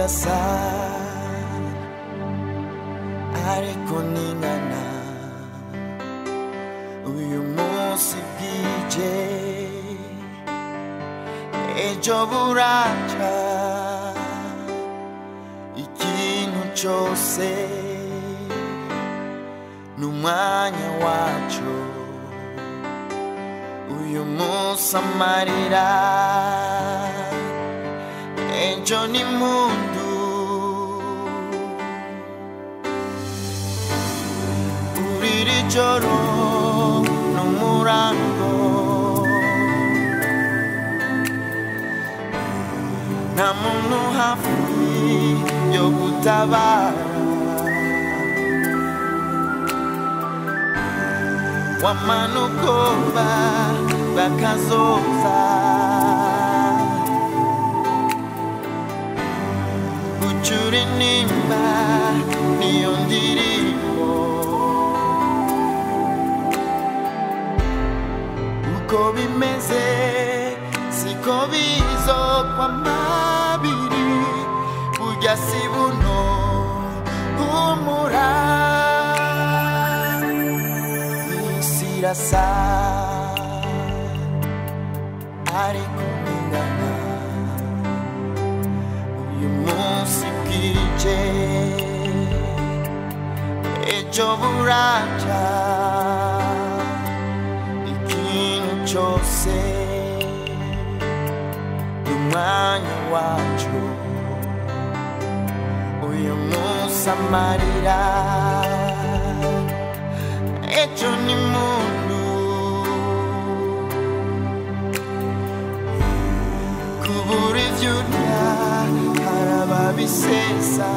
Irasa ariko ningana uyu munsi bwije ejo buraca ikintu cyose n'umwanya wacu uyu munsi amarira ejo ni mundu uriri joro n'umurango nta muntu hafi yo gutabara wamanukoba bakazoza gucura intimba niyo ndirimbo uko bimeze siko bizokwa mabiri burya si buno humura isi irasa ariko ningana uyu munsi bwije ejo buraca ikintu cyose n'umwanya wacu uyu munsi amarira ejo ni mundu kubura ivyo urya hari ababisesa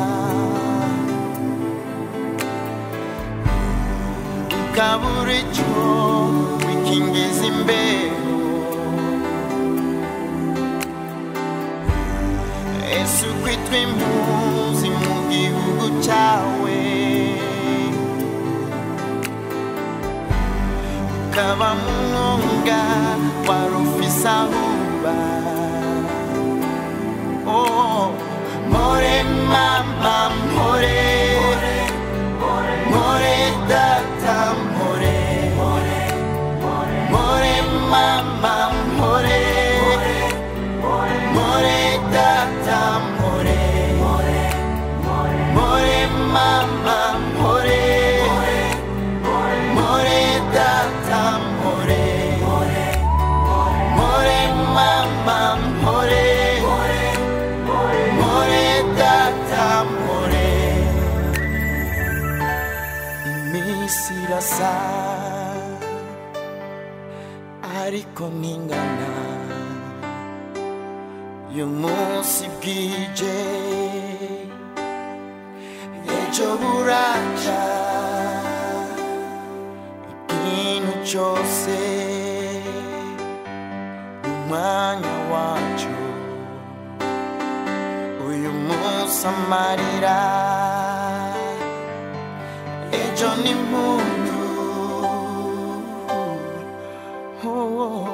ukabura ico wikingiza imbeho ese ukwitwa impunzi mu gihugu cyawe ukaba mu mwonga wari ufise aho uba. Oh, more mama more, more data more, more mama more, more data more, more mama more, more data more, more mama more, more data more. Iminsi irasa ariko ntingana uyu munsi bwije ejo buraca ikintu cyose umwanya wacu uyu munsi amarira ejo ni mundu. Oh,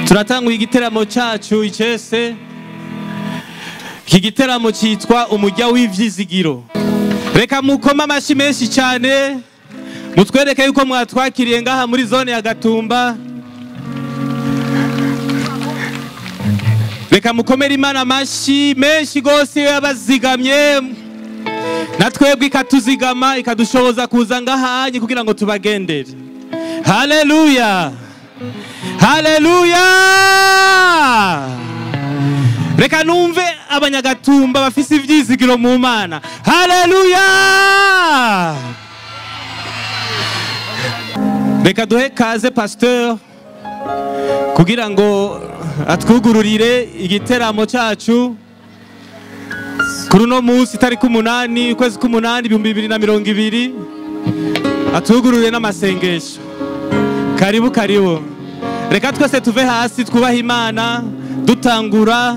Turatanguye igiteramo cyacu icese. Iki giteramo cyitwa umujya w'ivyizigiro. Reka mukoma amashi menshi cyane mutwereke yuko mwatwakiriye ngaha muri zone ya Gatumba. Reka mukomere Imana amashi menshi gose yabazigamye natwebwe ikatuzigama ikadushoboza kuza ngahanye kugira ngo tubagendere. Haleluya, haleluya. Reka numve abanyagatumba bafise ivyizigiro mu Mana. Haleluya. Reka duhe kaze pasteur kugira ngo atwugururire igiteramo cyacu kuri uno munsi itariki 8 ukwezi k'umunani 2020, atwugururire n'amasengesho. Karibu karibu. Reka twese tuve hasi twubahe Imana dutangura.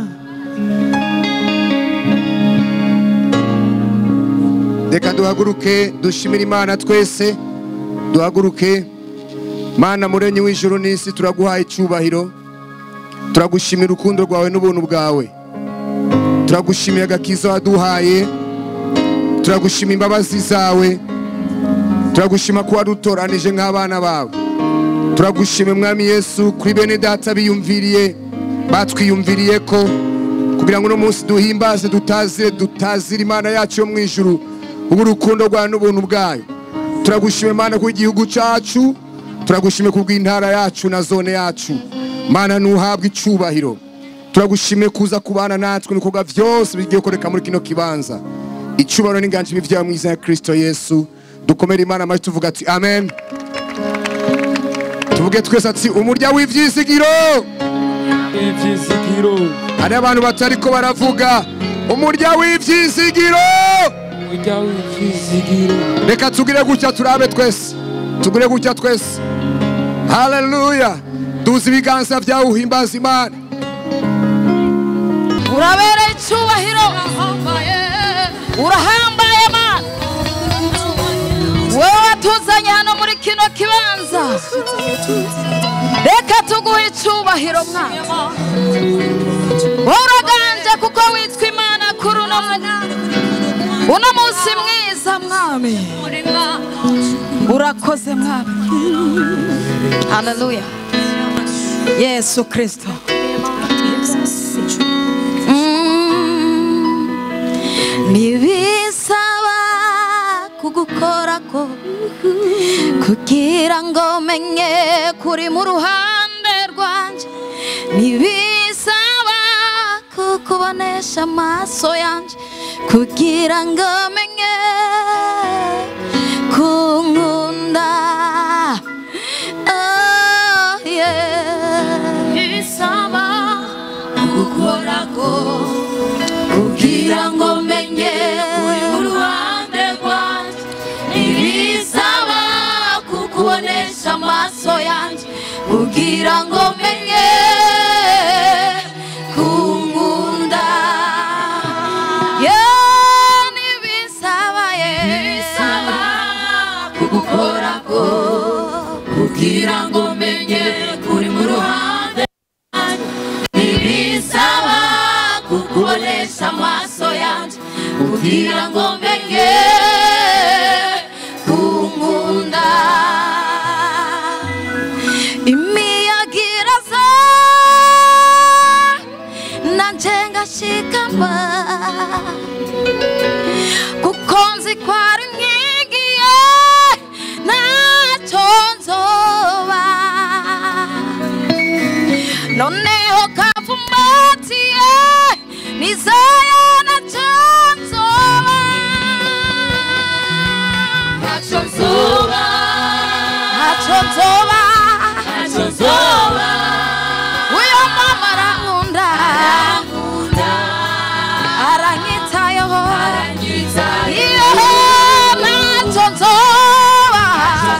Reka duhaguruke dushimire Imana twese, duhaguruke. Mana muremyi w'ijuru n'isi, turaguhaye icyubahiro, turagushimira urukundo rwawe n'ubuntu bwawe, turagushimira agakiza waduhaye, turagushima imbabazi zawe, turagushima ko wadutoranije nk'abana bawe, turagushima Mwami Yesu kuri bene data biyumviriye, batwiyumviriye ko kugira ngo uno munsi duhimbaze, dutazire, dutazire Imana yacu yo mu ijuru urukundo rwawe n'ubuntu bwayo. Turagushima Imana ku gihugu cyacu, turagushime kubw'intara yacu na zone yacu. Mana nuhabwe icubahiro, turagushime kuza kubana natwe ibikorwa byose bigiye koreka muri kino kibanza. Icubahiro n'inganji bivya mu izina Kristo Yesu. Dukomere Imana amashyi tuvuga ati amen. Tuvuge twese ati umurya w'ivyizigiro. Ivyizigiro. Hari abantu batariko baravuga umurya w'ivyizigiro. Umurya w'ivyizigiro. Reka tugire gutya turabe twese, tugire gutya twese. Haleluya. Duzi ibiganza byawe uhimbaza Imana. Urabereye icyubahiro, urahambaye Mana, wowe watuzanye hano muri kino kibanza, reka tuguhe icyubahiro Mwana. Wowe uraganje kuko witwa Imana kuri uno munsi mwiza Mwami, urakoze Mwami. Haleluya. Yesu Kristo. Ntibisaba kugukorako kugira ngo menye kuri mu ruhande rwanje, ntibisaba kukubonesha amaso yanje kugira ngo menye kunkunda. Oh yeah. Ntibisaba kugukorako kugira ngo menye kuri mu ruhande rwanje, ntibisaba kukubonesha amaso yanje kugira ngo menye kunkunda. Yeah, ntibisaba, Ntibisaba kugukorako kugira ngo menye kuri mu ruhande rwanje, ntibisaba kukubonesha amaso yanje kugira ngo menye kunkunda. Imiyaga iraza nanje ngashikama, kuko nzi ko ari nkingiye ntacyo nzoba. Noneho kavumbatiye nizeye ntacyo nzoba, Ntacyo nzoba, ntacyo nzoba, ntacyo nzoba. Uyo mama arankunda, aranyitayeho, Aranyitayeho. Ntacyo nzoba,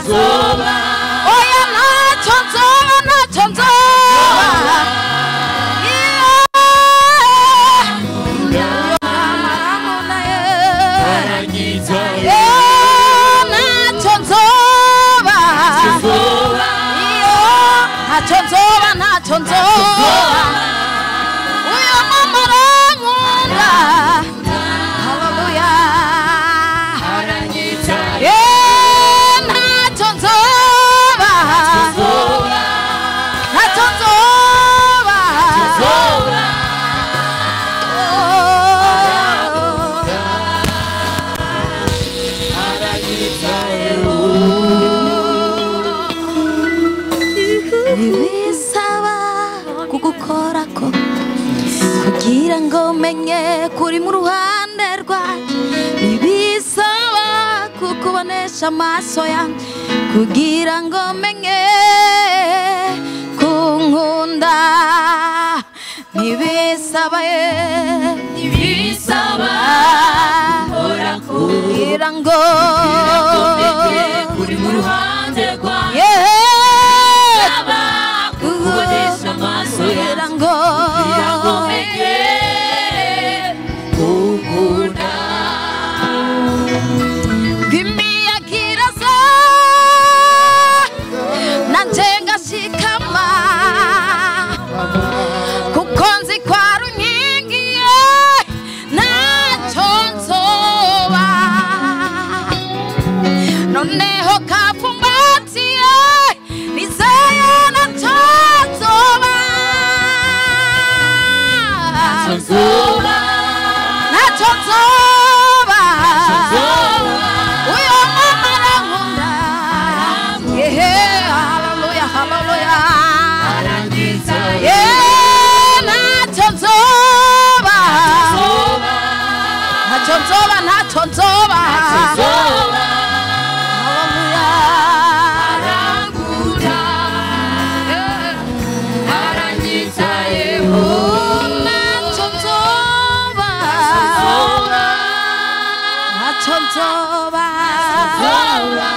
Nzoba, oya ntacyo nzoba, ntacyo nzoba. Uyo mama arankunda, aranyitayeho. ntacyo nzoba, Nzoba, ntacyo nzoba, ntacyo nzoba. Uyo mama arankunda, haleluya. aranyitayeho. Ntacyo nzoba, Nzoba, ntacyo nzoba. nzoba. Ntibisaba kugukorako kugira ngo menye kuri mu ruhande rwanjye, ntibisaba kukubonesha amaso yanjye kugira ngo menye kunkunda. Ntibisaba, Ntibisaba kugukorako kugira ngo menye kuri mu ruhande rwanjye, Yeah. kukubonesha amaso kugira yanjye ngo kugira ngo menye kunkunda. nzoba. Haleluya. Arangura, aranyitayeho. Ntacyo nzoba. Ntacyo nzoba. Ntacyo nzoba. Ntacyo nzoba.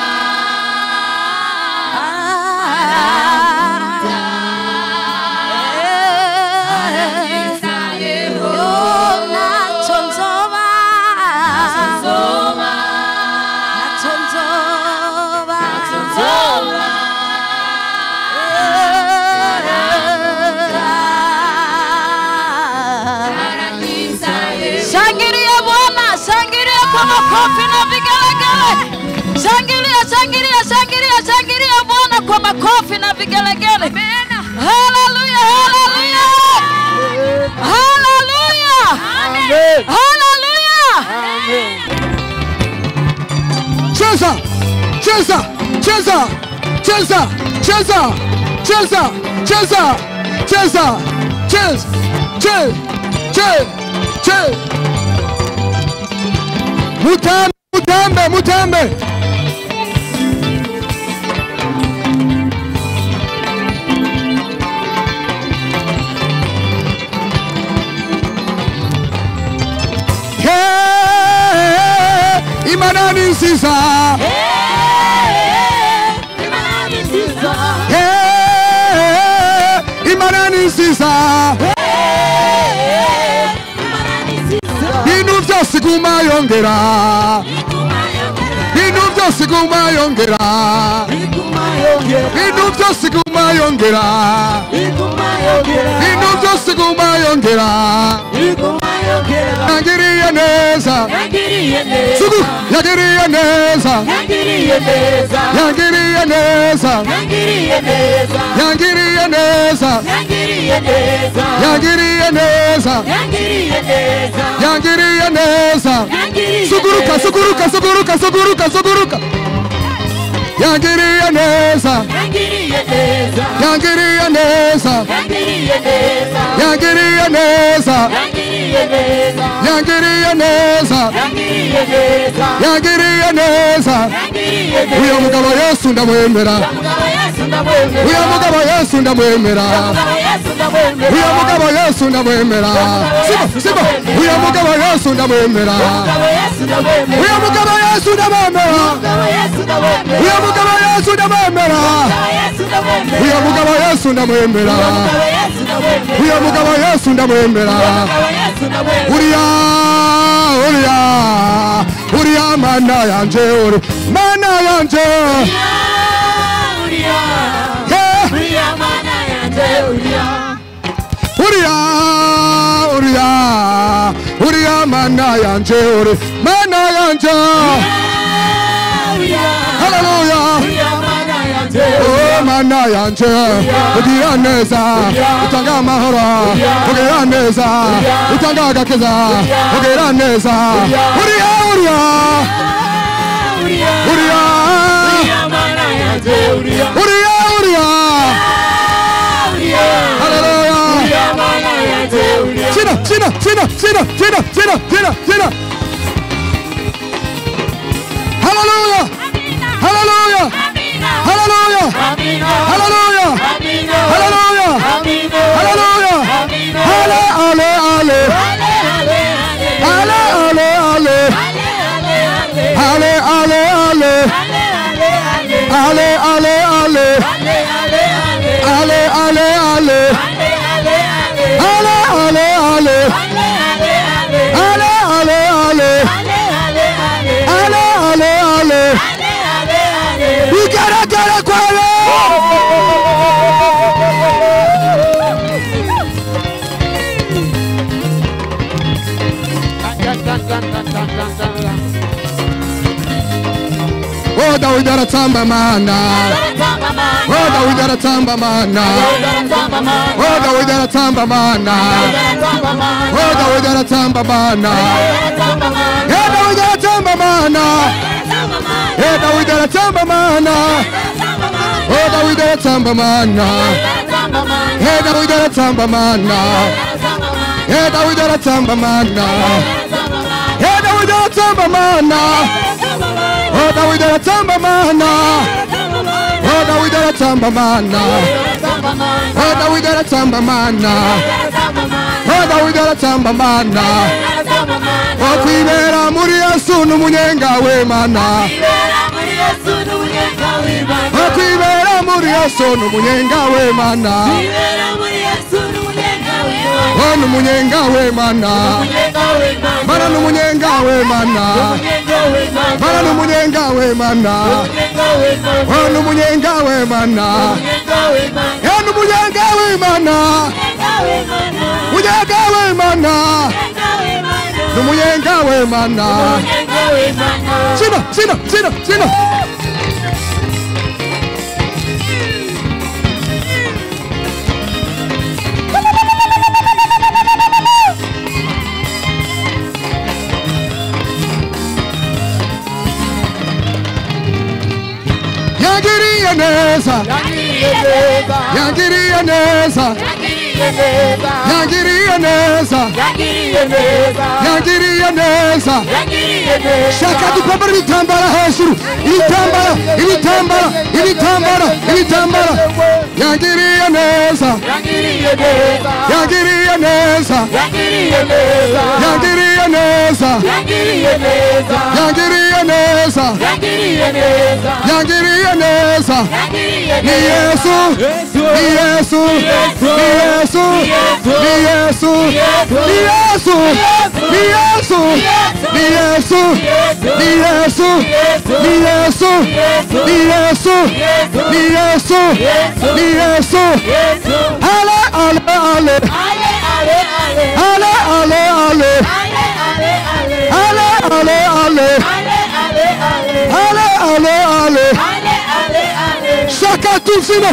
Shangilia Bwana, shangilia kwa makofi na vigelegele. Shangilia, shangilia, shangilia, shangilia Bwana kwa makofi na vigelegele. Haleluya, haleluya. Haleluya. Haleluya. Cheza, cheza, cheza, cheza, cheza, cheza, cheza, cheza, cheza, cheza, cheza, cheza. Mutambe, mutambe, mutambe. Hey, Imana ni nziza. Hey, Imana ni nziza. Bintu byose iguma yongera. Bintu byose iguma yongera. Bintu byose iguma yongera. Bintu byose iguma yongera. Yangiriye neza. Sugu, yangiriye neza. Yangiriye neza. Yangiriye neza. Yangiriye neza. Yangiriye neza. Suguruka, suguruka, suguruka, suguruka, suguruka. Yangiriye neza. Yangiriye neza. Yangiriye neza. Yangiriye neza. Yangiriye neza. Uyo mugabo Yesu ndamwemera. Uyo mugabo Yesu ndamwemera. Uyo mugabo Yesu ndamwemera. Simba, simba. Uyo mugabo Yesu ndamwemera. Uyo mugabo Yesu ndamwemera. Uyo mugabo Yesu ndamwemera. Uyo mugabo Yesu ndamwemera. Uyo mugabo Yesu ndamwemera. Uriya, uriya, uriya mana yanje, uri mana yanje. Uriya, uriya, uriya mana yanje, uri mana yanje. Haleluya. Oh mana yanje, ugira neza, utanga amahoro, ugira neza, utanga agakiza, ugira neza. Uriya, uriya, uriya, uriya, uriya. Haleluya. China, china, china, china, china, china, china, china. Haleluya. Haleluya. Haleluya. Haleluya. Haleluya. Haleluya. Ale, ale, ale. Ale, ale, ale. Ale, ale, ale. Ale, ale, ale. Ale, ale, ale. Ale, ale, ale. Ale, ale, ale. Ale, ale, ale. Igaragara kwawe. Oh, Dawidi aratamba mana. Oh, Dawidi aratamba mana. Oh, Dawidi aratamba mana. Oh, Dawidi aratamba mana. Eh, Dawidi aratamba mana. Eh, Dawidi aratamba mana. Oh, Dawidi aratamba mana. Eh, Dawidi aratamba mana. Eh, Dawidi aratamba mana. Eh, Dawidi aratamba aratamba mana. Oh Dawidi aratamba mana. Oh Dawidi aratamba mana. Oh Dawidi aratamba mana. Oh Dawidi aratamba mana. Oh kwibera muri Yesu n'umunyenga w'Imana. Oh kwibera muri Yesu n'umunyenga w'Imana. Oh n'umunyenga w'Imana. Mana n'umunyenga w'Imana. Mana n'umunyenga w'Imana. Oh n'umunyenga w'Imana. Eh n'umunyenga w'Imana. Munyenga w'Imana. N'umunyenga w'Imana. Sina sina sina sina. Yangiriye neza. Yangiriye neza. Yangiriye neza. Yangiriye neza. Shaka dupambara ibitambara hejuru. Ibitambara, ibitambara, ibitambara, ibitambara. Yangiriye neza. Yangiriye neza. Yangiriye neza. Yangiriye neza. Yangiriye neza. Ni Yesu. Ni Yesu. Ni Yesu. Ni Yesu. Ni Yesu. Ni Yesu. Ni Yesu. Ni Yesu. Ni Yesu. Ni Yesu. Ni Yesu. Ni Yesu. Ale ale ale. Ale ale ale. Ale ale ale. Ale ale ale. Shaka tufine.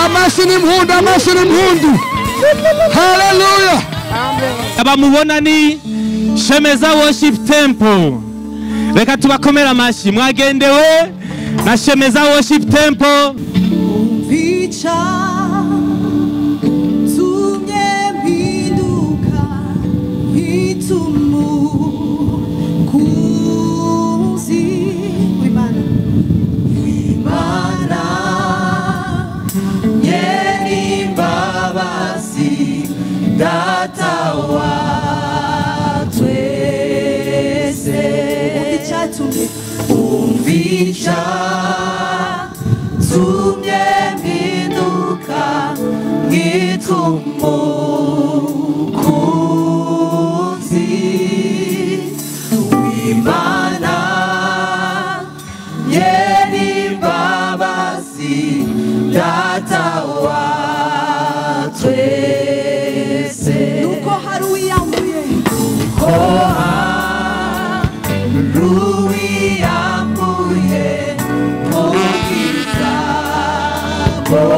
Amashini mhundu, amashini mhundu. Hallelujah. Abamubona ni Shemeza Worship Temple. Reka tubakomera amashi. Mwagendewe na Shemeza Worship Temple. Umvicha tumye mpinduka hitumu kuzi w'Imana. Imana yeni imbabazi data wa twese. Umvicha tumye mpinduka ngitumukunzi w'Imana yeni imbabazi data wa twese. Nuko hari uwiyambuye. Nuko hari uwiyambuye ubwiza bwose.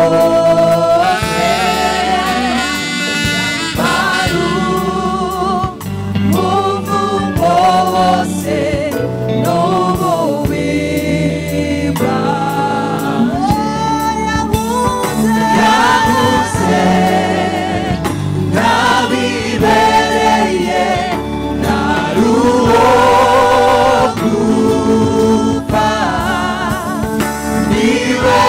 Yambara umuvumo wose n'ububi bwanje. Yaguze nabibereye naruwo gupfa. Niwe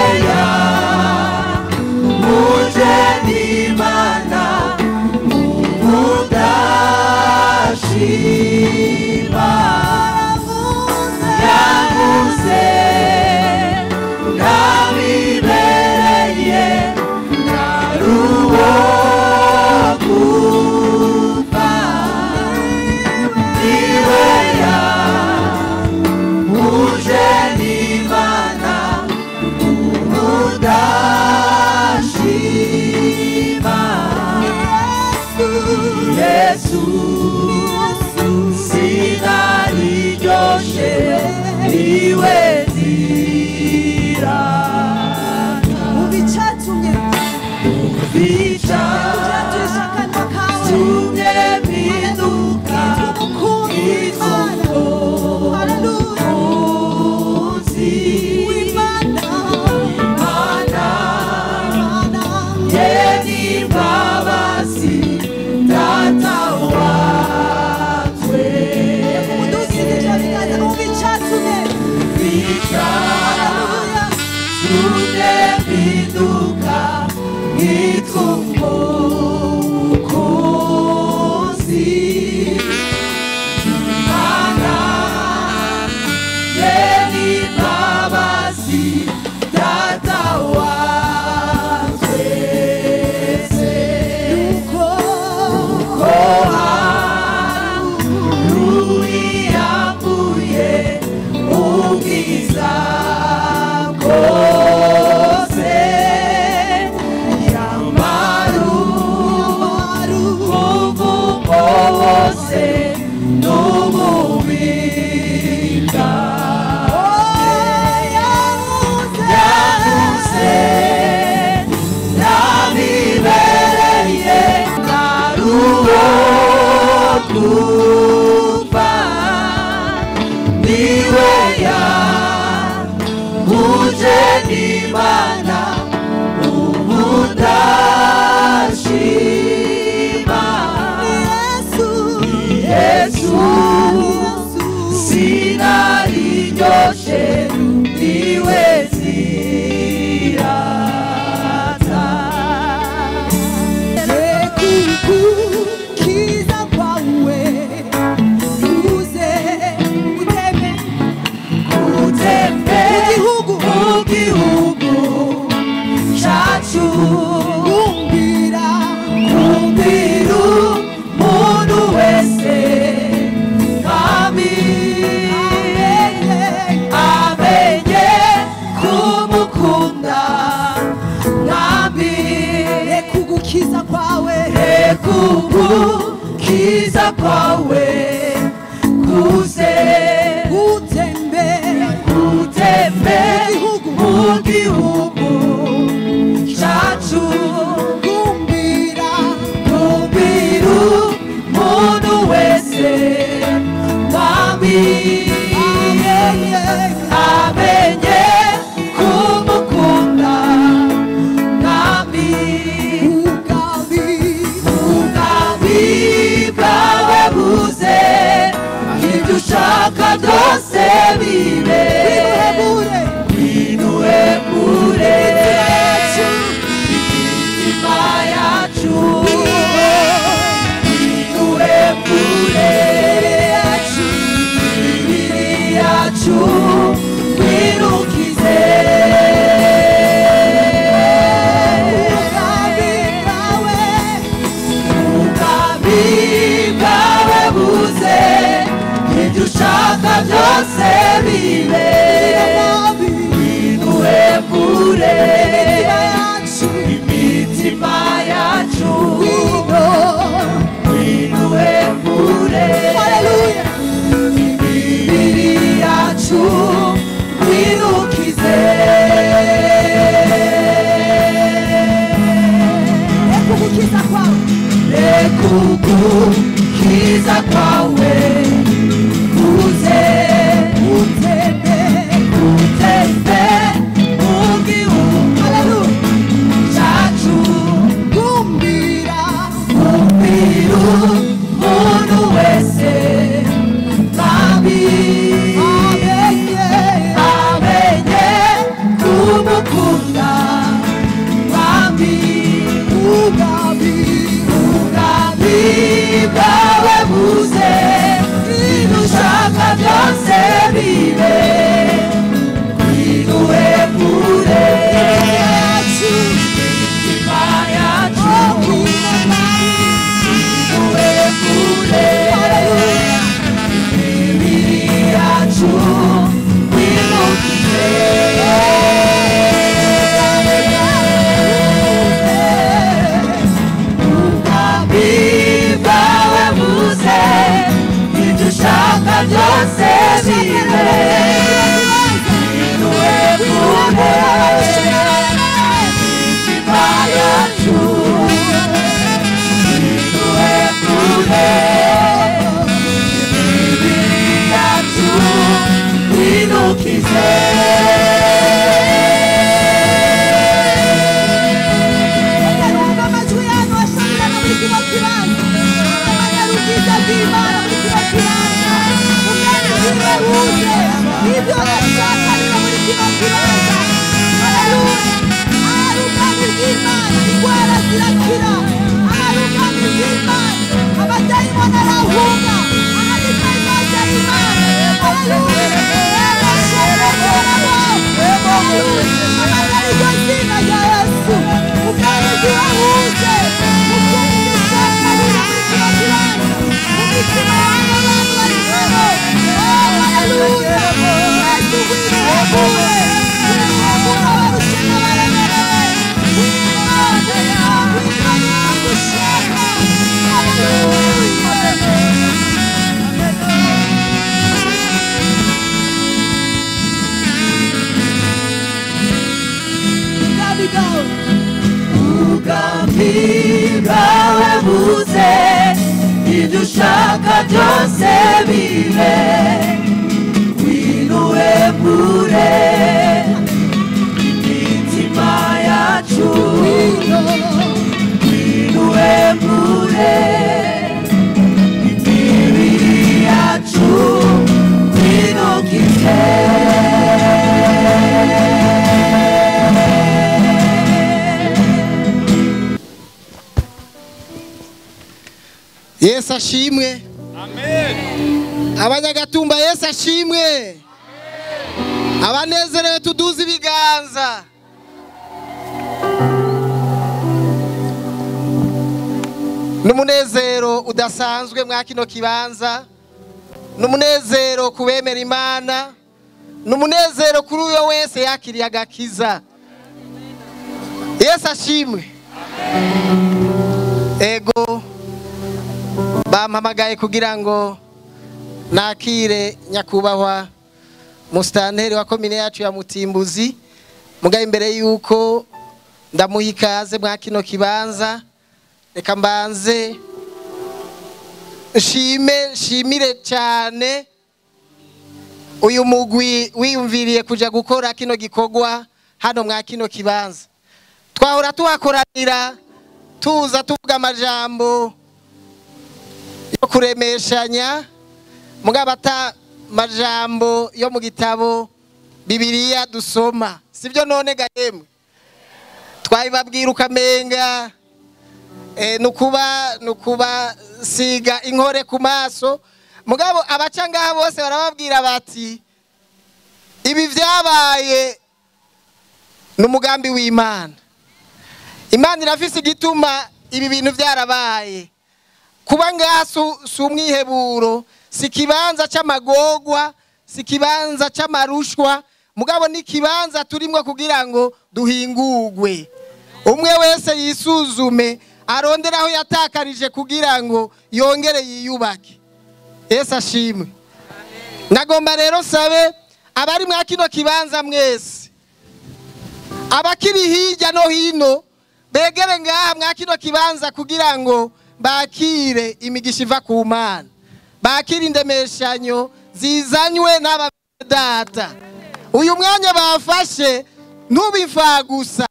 Zose niwe zirata. Rekukukiza kwawe kuze uteme Utembe mu gihugu cacu. Kumbira Kumbira umuntu wese Mwami amenye kumukunda Mwami. Rekugukiza kwawe Rekugukiza kwawe kuze utembe utembe mu gihugu cacu. Kumbira Kumbira umuntu wese Mwami amenye kumukunda Mwami. Ugabi Ubwami bwawe buze ibyo ushaka byose bibe. Binuhebure Binuhebure imitima yacu. Binuhebure imibiri yacu. Binukize Ugabi bwawe ubwami bwawe buze ibyo ushaka byose bibe. Binuhebure imitima yacu. Binuhebure imibiri yacu. Binukize Rekugukiza kwawe Rekugukiza kwawe kuze utembe utembe mu gihugu cacu. Kumbira Kumbira umuntu wese Mwami amenye amenye kumukunda Mwami. Ugabi Ubwami bwawe buze ibyo ushaka byose bibe. Binuhebure imitima yacu. Binuhebure imibiri yacu. Binukize ubwami bwawe buze ibyo ushaka byose bibe. Binuhebure imitima yacu. Binuhebure imibiri yacu. Binukize Numva amajwi yanyu ashamirana muri kino kibanza. Amagara ubwiza bw'Imana muri kino kibanza. Ubwami bwiwe buze. Ibyo bashaka biba muri kino kibanza. Haleluya. Ahari ubwami bw'Imana, indwara zirakira. Ahari ubwami bw'Imana, amadayimoni arahunga. Ahari presence y'Imana. Haleluya. Haleluya. Amagara iryo zina rya Yesu. Ubwami bwiwe buze. Ubwami dushaka biba muri kino kibanza. Mu mitima y'abo bantu bari hano. Oh, haleluya. Yesu ngwino uhebure. Ngwino uhebure abarushe n'abaremerewe. Ngwino, ngwino, ngwino niwe dushaka. Haleluya. Ubwami bwawe Ubwami bwawe buze ibyo ushaka byose bibe. Binuhebure imitima yacu. Binuhebure imibiri yacu. Binukize. Ashimwe. Amen. Abanyagatumba Yesu ashimwe. Abanezerewe tuduze ibiganza. N'umunezero udasanzwe mwa kino kibanza, n'umunezero kubemera Imana, n'umunezero kuri uyo wese yakiriye agakiza. Yesu ashimwe. Ego bampamagaye kugira ngo nakire nyakubahwa musitanteri wa komine yacu ya Mutimbuzi, mugaye imbere yuko ndamuha ikaze mwa kino kibanza, reka mbanze nshimire cyane uyu mugwi wiyumviriye kuja gukora kino gikorwa hano mwa kino kibanza. Twahora tuhakoranira tuza tuvuga amajambo yo kuremeshanya, mugabo ata majambo yo mu gitabo Bibiliya dusoma, sibyo? None ga yemwe twabibabwira ukamenga nukuba siga inkore ku maso, mugabo abaca ngaha bose barababwira bati ibi vyabaye n'umugambi w'Imana. Imana irafise igituma ibi bintu vyarabaye. Kuba ngaha si umwiheburo, si kibanza c'amagogwa, si kibanza c'amarushwa, mugabo ni kibanza turimwo kugira ngo duhingurwe. Umwe wese yisuzume arondera aho yatakarije kugira ngo yongere yiyubake. Yesu ashimwe. Nagomba rero sabe abari mwa kino kibanza mwese, abakiri hirya no hino begere ngaha mwa kino kibanza kugira ngo bakire imigisha iva ku Mana, bakire indemeshanyo zizanywe n'aba data. Uyu mwanya bafashe ntubiva gusa.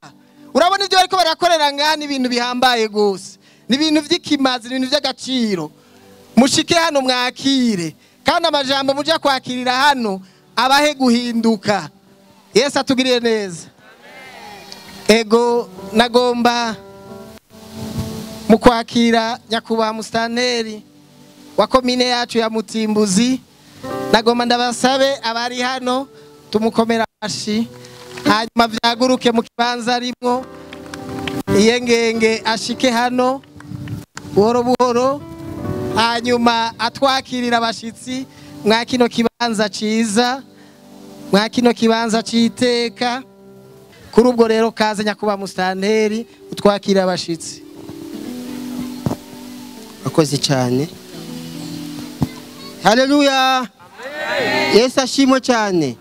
Urabona ibyo bariko barakorera ngaha ni ibintu bihambaye gose, ni ibintu vy'ikimazi, ni ibintu vy'agaciro. Mushike hano mwakire, kandi amajambo muja kwakirira hano abahe guhinduka. Yesu atugiriye neza. Ego nagomba mu kwakira nyakubahwa musitanteri wa komine yacu ya Mutimbuzi, nagomba ndabasabe abari hano tumukomera amashi, hanyuma vyaguruke mu kibanza arimwo, iyengenge ashike hano buhoro buhoro, hanyuma atwakirira abashitsi mwa kino kibanza ciza, mwa kino kibanza c'iteka. Kuri ubwo rero kaze nyakubahwa musitanteri utwakirira abashitsi. Akoze cyane. Haleluya. Yesu ashimwe cyane.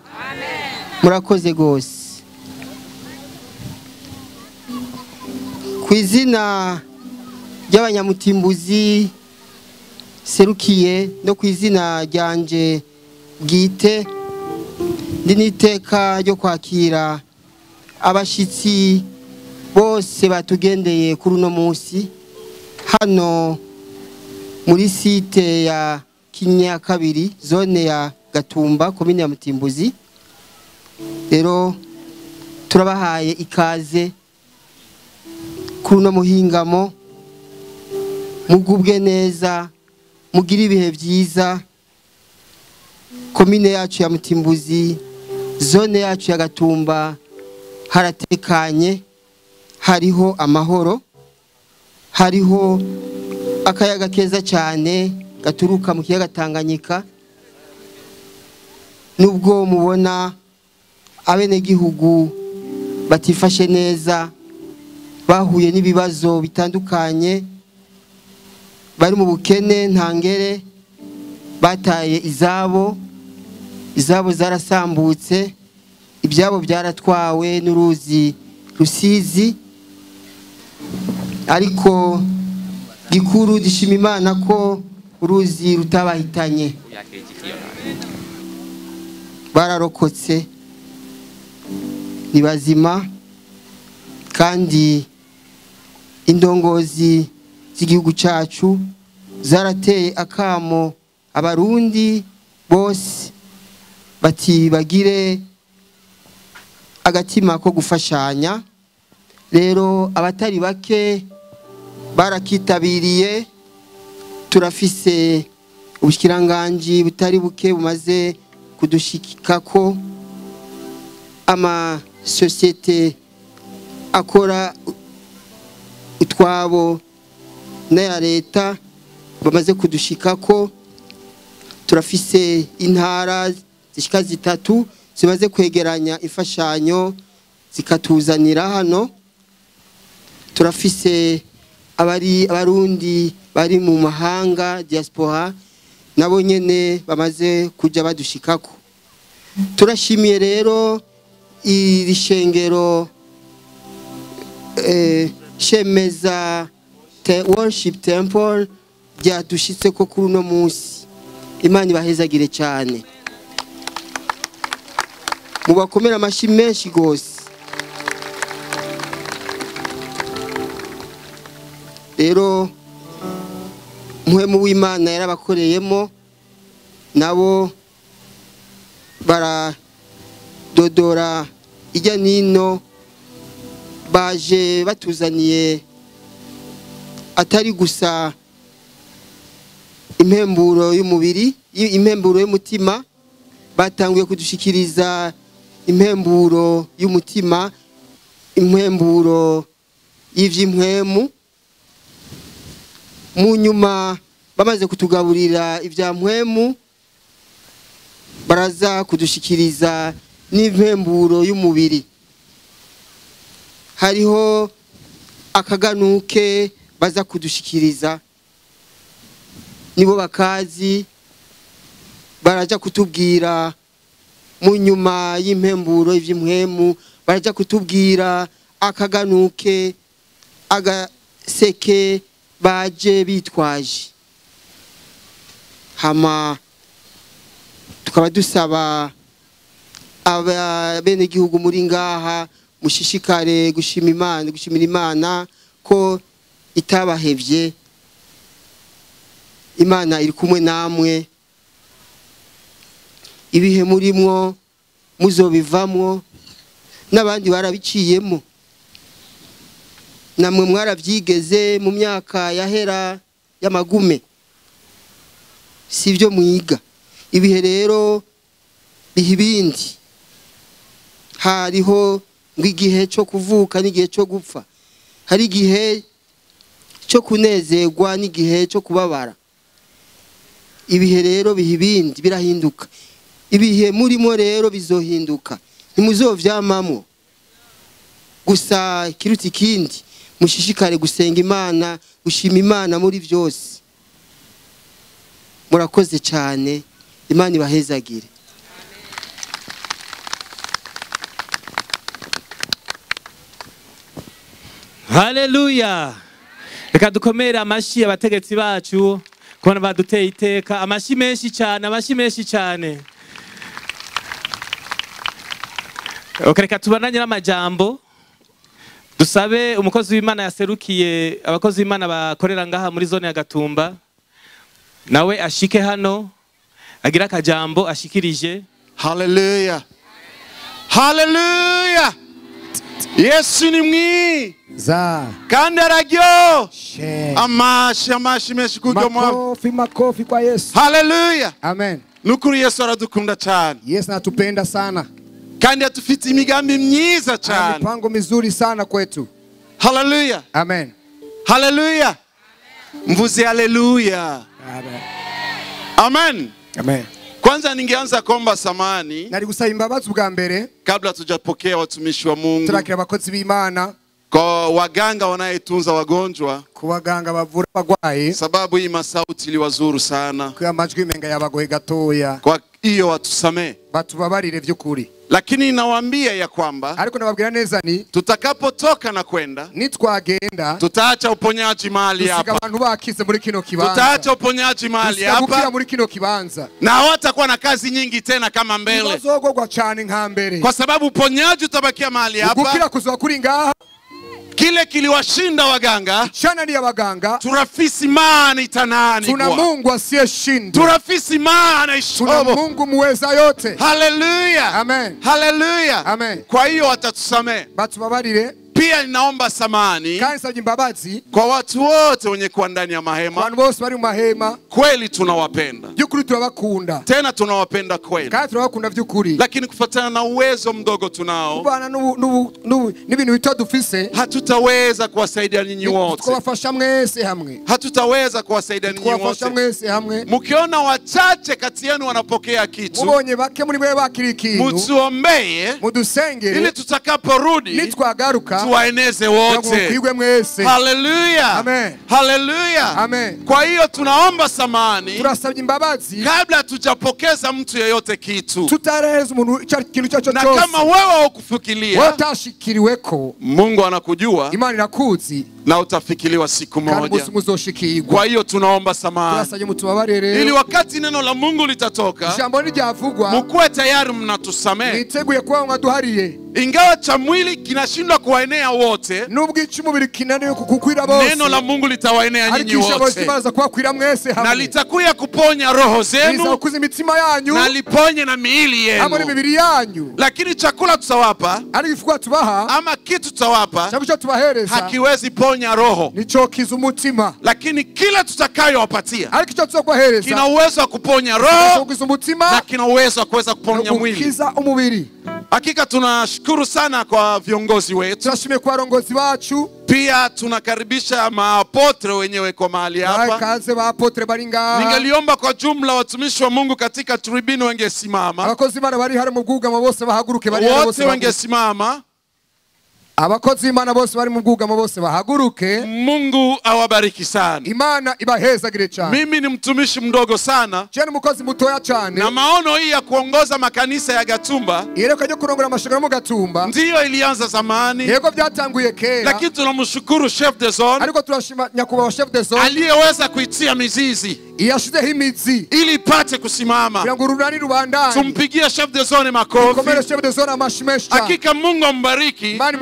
Murakoze gose. Ku izina ry'abanyamutimbuzi serukiye no ku izina ryanje bwite, ndi n'iteka ryo kwakira abashitsi bose batugendeye kuri uno munsi hano muri site ya Kinyakabiri, zone ya Gatumba, komine ya Mutimbuzi. Rero turabahaye ikaze kuri uno muhingamo, mugubwe neza, mugire ibihe byiza. Komine yacu ya Mutimbuzi, zone yacu ya Gatumba haratekanye, hariho amahoro, hariho akayaga keza cyane gaturuka mu kiyaga Tanganyika. Nubwo mubona abenegihugu batifashe neza, bahuye n'ibibazo bitandukanye, bari mu bukene ntangere, bataye izabo, izabo zarasambutse, ibyabo byaratwawe n'uruzi Rusizi. Ariko gikuru gishima Imana ko uruzi rutabahitanye, bararokotse, ni bazima. Kandi indongozi z'igihugu cyacu zarateye akamo abarundi bose bati bagire agatima ko gufashanya. Rero abatari bake barakitabiriye, Turafise ubushikiranganji butari buke bumaze kudushikako, ama societe akora utwabo n'aya leta bamaze kudushikako. Turafise intara zishika zitatu zimaze kwegeranya imfashanyo zikatuzanira hano. Turafise abari abarundi bari mu mahanga diaspora nabo nyene bamaze kuja badushikako. Turashimiye rero iri shengero Shemeza Worship Temple ryadushitse ko kuri uno munsi. Imana ibahezagire cyane, mubakomera amashi menshi gose. Rero muhemu w'Imana yarabakoreyemo, nabo baradodora ijya nino, baje batuzaniye atari gusa impemburo y'umubiri, impemburo y'umutima, batanguye kudushikiriza impemburo y'umutima, impemburo y'ivy'impwemu. Mu nyuma bamaze kutugaburira ibya mpwemu, baraza kudushikiriza n'impemburo y'umubiri. Hariho akaganuke baza kudushikiriza, nibo bakazi baraja kutubwira mu nyuma y'impemburo y'ivy'impwemu, baraja kutubwira akaganuke agaseke baje bitwaje. Hama tukaba dusaba abenegihugu muri ngaha mushishikare gushima Imana, gushimira Imana ko itabahevye. Imana iri kumwe namwe, ibihe murimwo muzobivamwo, n'abandi barabiciyemo, namwe mwaravyigeze mu myaka yahera y'amagume. Sivyo mwiga ibihe rero biha ibindi. Hariho ngo igihe cyo kuvuka n'igihe cyo gupfa, hari igihe cyo kunezerwa n'igihe cyo kubabara. Ibihe rero biha ibindi, birahinduka. Ibihe murimo rero bizohinduka, ntimuzovyamamwo. Gusa kiruta ikindi, mushishikare gusenga Imana, gushima Imana muri byose. Murakoze cyane, Imana ibahezagire. Haleluya. Reka dukomere amashi abategetsi bacu kubona baduteye iteka. Amashi menshi cyane, amashi menshi cyane. Reka tubananye n'amajambo. Dusabe umukozi w'Imana yaserukiye abakozi b'Imana bakorera ngaha muri zone ya Gatumba, nawe ashike hano agira akajambo ashikirije. Haleluya, haleluya. Yesu ni mwiza kandi araryo. Amashi amashi menshi kuryo. Makofi makofi kwa Yesu. Haleluya, amen. Nukuri Yesu aradukunda cyane. Yesu anatupenda sana kandi atufite imigambi myiza cyane, mipango mizuri sana kwetu. Haleluya, amen. Haleluya, mvuze haleluya. Amen, amen, amen. Kwanza ningeanza kuomba samani. Nari gusaba imbabazi ubwa mbere kabla tujapokea watumishi wa Mungu. Turakira abakozi b'Imana, kwa waganga wanayetunza wagonjwa, ku baganga bavura abagwayi, sababu hii masauti iliwazuru sana, kwa amajwi menga yabagoye gatoya. Kwa hiyo watusamee, batubabarire vy'ukuri. Lakini nawaambia ya kwamba, ariko nababwira neza ni tutakapotoka na kwenda, nitwagenda, tutaacha uponyaji mahali hapa. Abantu bakize muri kino kibanza, tutaacha uponyaji mahali hapa muri kino kibanza, na hawatakuwa na kazi nyingi tena kama mbele, bazogogwa cyane nka mbere, kwa sababu uponyaji utabakia mahali hapa. Gukira kuzoba kuri ngaha. Kile kiliwashinda waganga, chana ni abaganga. Turafisi maana itanani, tuna Mungu asiyeshindwa, turafisi maana ishobo, tuna Mungu muweza yote. Haleluya, amen. Haleluya, amen. Kwa hiyo watatusamee, batubabarire. Pia ninaomba samani Kandi nsabye imbabazi kwa watu wote wenye kuwa ndani ya mahema. Abantu bose bari mu mahema. Kweli tunawapenda. By'ukuri turabakunda. Tena tunawapenda kweli. Kandi turabakunda by'ukuri. Lakini kufuatana na uwezo mdogo tunao, Kubana n'ibintu bito dufise, hatutaweza kuwasaidia ninyi wote. Twabafasha mwese hamwe. Hatutaweza kuwasaidia ninyi wote. Twabafasha mwese hamwe. Mkiona wachache kati yenu wanapokea kitu, mubonye bake muri mwe bakiri ikintu, mutuombee, mudusengere, ili tutakaporudi nitwagaruka tuwaeneze wote. Mukwigwe mwese. Haleluya. Amen. Haleluya. Amen. Kwa hiyo tunaomba samani, turasabye imbabazi kabla tujapokeza mtu yeyote kitu. Tutareheza umuntu ikintu icyo Na cyose. kama wewe hukufikiria, watashikiriweko, Mungu anakujua, Imana irakuzi, na utafikiriwa siku moja. Kwa hiyo tunaomba samani, ili wakati neno la Mungu litatoka, mkuwe tayari mnatusamehe. Ingawa cha mwili kinashindwa kuwaenea wote, neno la Mungu litawaenea nyinyi wote, na litakuya kuponya roho zenu, na liponye na miili yenu. Lakini chakula tutawapa, ama kitu tutawapa, hakiwezi ponya roho. Lakini kila tutakayowapatia kina uwezo wa kuponya roho na kina uwezo wa kuweza kuponya mwili. Hakika tunashukuru sana kwa viongozi wetu. Pia tunakaribisha maapotre wenyewe kwa mahali hapa. Ningeliomba kwa jumla watumishi wa Mungu katika tribune wangesimama. Wote wangesimama. Abakozi Imana bose bari mu bwugamo bose bahaguruke. Mungu awabariki sana. Imana ibahezagire cyane. Mimi ni mtumishi mdogo sana. Je, ni mukozi mutoya cyane. Na maono hii ya kuongoza makanisa ya Gatumba, yereka ryo kurongora amashengero mu Gatumba, ndiyo ilianza zamani. Yego byatanguye kera. Lakini tunamshukuru chef de zone, ariko turashima nyakubahwa chef de zone aliyeweza kuitia mizizi, yashizeho imizi ili ipate kusimama. Kugira ngo urunani rubandanye. Tumpigie chef de zone makofi. Komere chef de zone amashimesha. Hakika Mungu ambariki. Imana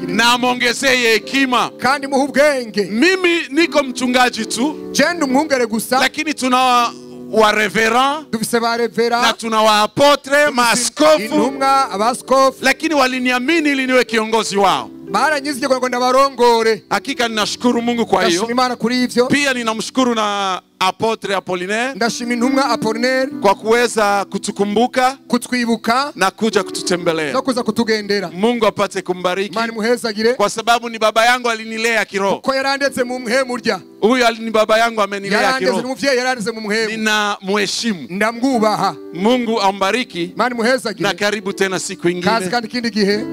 na amwongezee hekima kandi muhe ubwenge. Mimi niko mchungaji tu, je ndi umwungere gusa, lakini tuna wa reverend, dufise ba reverend, na tuna wa apotre, maaskofu, intumwa, abaskofu, lakini waliniamini ili niwe kiongozi wao. Baranyiziye ngo ndabarongore. Hakika ninashukuru Mungu kwa hiyo. Ndashima Imana kuri ivyo. Pia ninamshukuru na apotre Apollinaire. Ndashima intumwa Apollinaire kwa kuweza kutukumbuka, kutwibuka na kuja kututembelea, no kuza kutugendera. Mungu apate kumbariki. Imana imuhezagire, kwa sababu ni baba yangu alinilea kiroho. Ko yarandetse mu mhemu rya. Huyu ni baba yangu amenilea kiroho. Yarandetse umuvyeyi, yarandetse mu mhemu. Ninamheshimu. Ndamwubaha. Mungu ambariki. Imana imuhezagire. Na karibu tena siku ingine. Kazi kandi kindi gihe.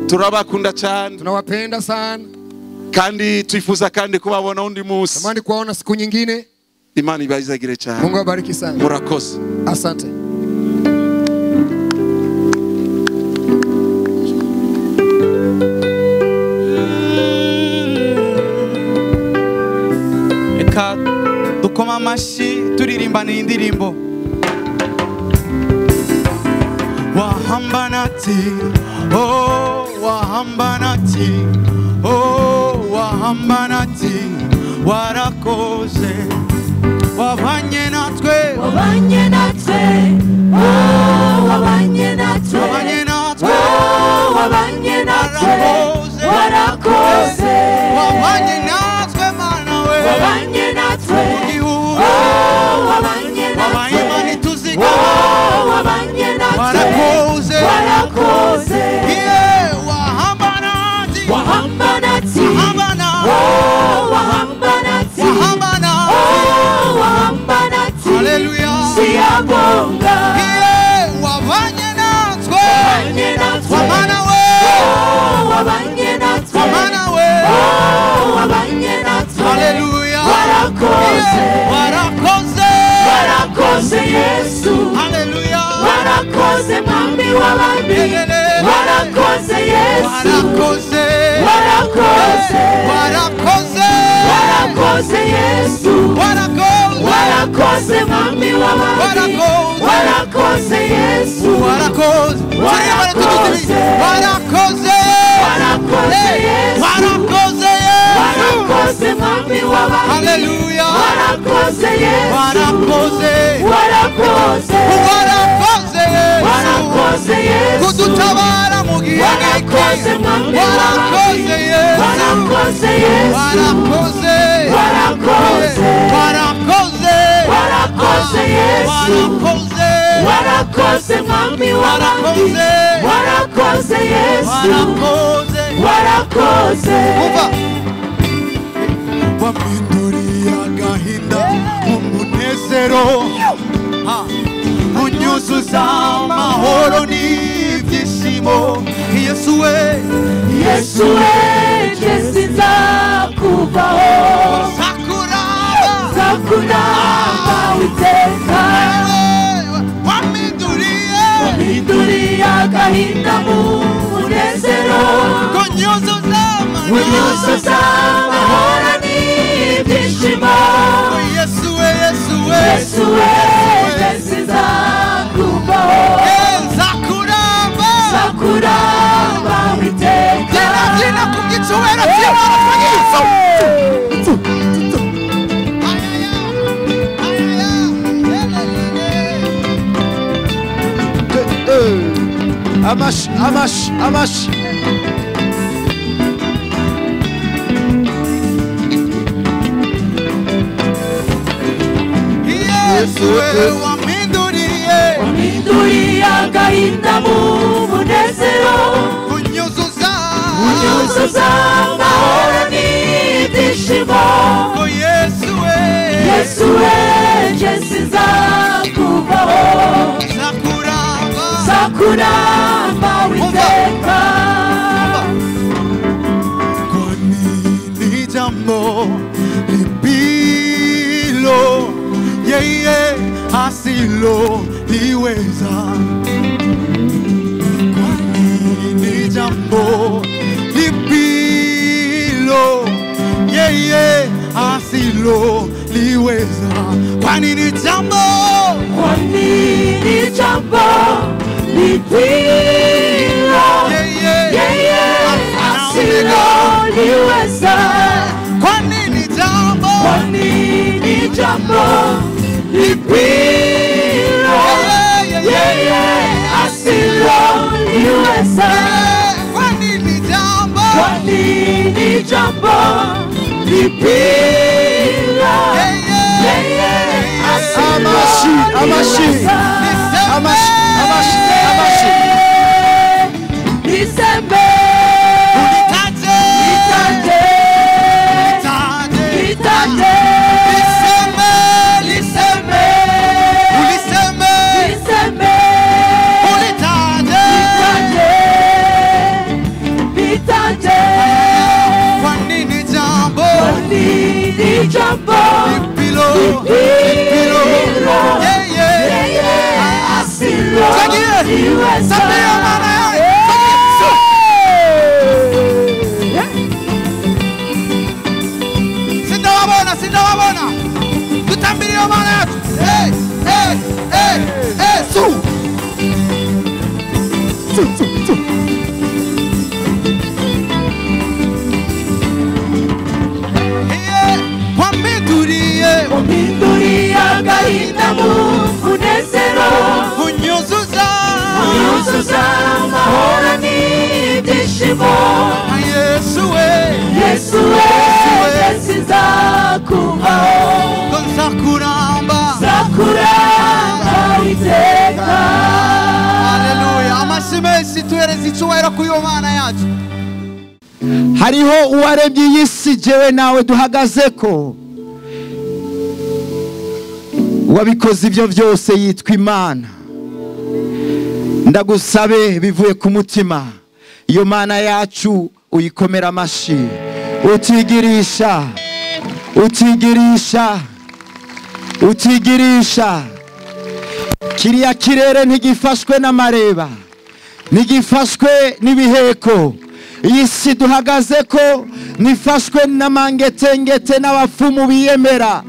Turabakunda cyane. Tunawapenda sana. Kandi twifuza kandi kubabona undi munsi. Tamani kuwaona siku nyingine. Imana ibazagire cyane. Mungu abariki sana. Murakoze. Asante. Eka dukoma amashi turirimbana indirimbo. Wahambanati, oh wahambanati, oh wahambanati, warakoze, wabanye natwe, wabanye natwe, oh wabanye natwe, wabanye natwe, oh wabanye natwe, warakoze, wabanye natwe mana we, wabanye natwe, oh wabanye natwe, oh wabanye natwe, warakoze, warakoze, yeah, wahambanati, wahambanati, oh wahambanati, wahambanati, oh wahambanati, haleluya, siyabonga, yeah, wabanye natwe, wabanye natwe, wamana we, oh wabanye natwe, wamana we, oh wabanye natwe, haleluya, warakoze, warakoze, warakoze Yesu, haleluya, warakoze mwami w'abami, warakoze Yesu, warakoze, warakoze, warakoze, warakoze Yesu, warakoze, warakoze mwami w'abami, warakoze Yesu, warakoze, warakoze, warakoze, warakoze Yesu, warakoze Yesu, warakoze mwami w'abami, haleluya, warakoze Yesu, warakoze, warakoze, warakoze Yesu, warakoze Yesu, kudutabara mu gihe warakoze Warakoze mwami Warakoze Yesu. Warakoze Yesu. Warakoze. Warakoze. Warakoze. Warakoze Yesu. Warakoze. Warakoze mwami w'abami. Warakoze. Warakoze Yesu. Warakoze. Warakoze. Umva. Wampinduriye agahinda umunezero, unyuzuza amahoro n'ibyishimo. Yesu we, Yesu we, je sinzakuvaho. Nzakuramba. Nzakuramba iteka. Wampinduriye. Wampinduriye agahinda mu munezero. Kunyuzuza amahoro. Unyuzuza amahoro n'ibyishimo. Yesu we, Yesu we. Yesu we, je sinzakuvaho. Nzakuramba. Nzakuramba iteka. Byina, byina ku bw'icyubahiro cy'Imana twagize. Amashi, amashi, amashi. Yesu we, wampinduriye. Wampinduriye agahinda mu munezero. Unyuzuza. Unyuzuza amahoro n'ibyishimo. Yesu we. Yesu we, je sinzakuvaho. Nzakuramba. Nzakuramba iteka. Kwa nini jambo lipilo yeye asiloliweza? Kwa nini jambo lipilo yeye asiloliweza? Kwa nini jambo? Kwa nini jambo lipilo yeye asiloliweza? Kwa nini jambo? Kwa nini jambo lipilo yeye asiloliweza? Kwa nini jambo? Kwa nini jambo lipilo yeye Amashi, amashi. asiloliweza? Amashi, amashi, amashi. Niseme. Unitaje. Nitaje. Nitaje. Nitaje. Niseme. Niseme. Uliseme. Niseme. Unitaje. Nitaje. Nitaje. Kwa nini jambo? Kwa nini jambo Lipilo. Lipilo. Yeye. yeye asiloliweza? Sabia maana yake. Sindawabona, sindawabona. Tutambiriye maana yacu. Hey, hey, hey, hey, su. Su, su, su. Yeah, wampinduriye. Wampinduriye agahinda mu munezero. Unyuzuza. Unyuzuza amahoro n'ibyishimo. Yesu we. Yesu we, je sinzakuvaho. Nzakuramba. Nzakuramba iteka. Haleluya. Amashyi menshi tuhereze icyubahiro kuri iyo Mana yacu. Hariho uwaremye iyi si jewe nawe duhagazeko. Uwabikoze ibyo byose yitwa Imana. Ndagusabe bivuye ku mutima, iyo Mana yacu uyikomera amashi. Utigirisha, utigirisha, utigirisha. Kiriya kirere ntigifashwe n'amareba, ntigifashwe n'ibiheko. Iyi si duhagaze ko nifashwe n'amangetengete n'abapfumu biyemera.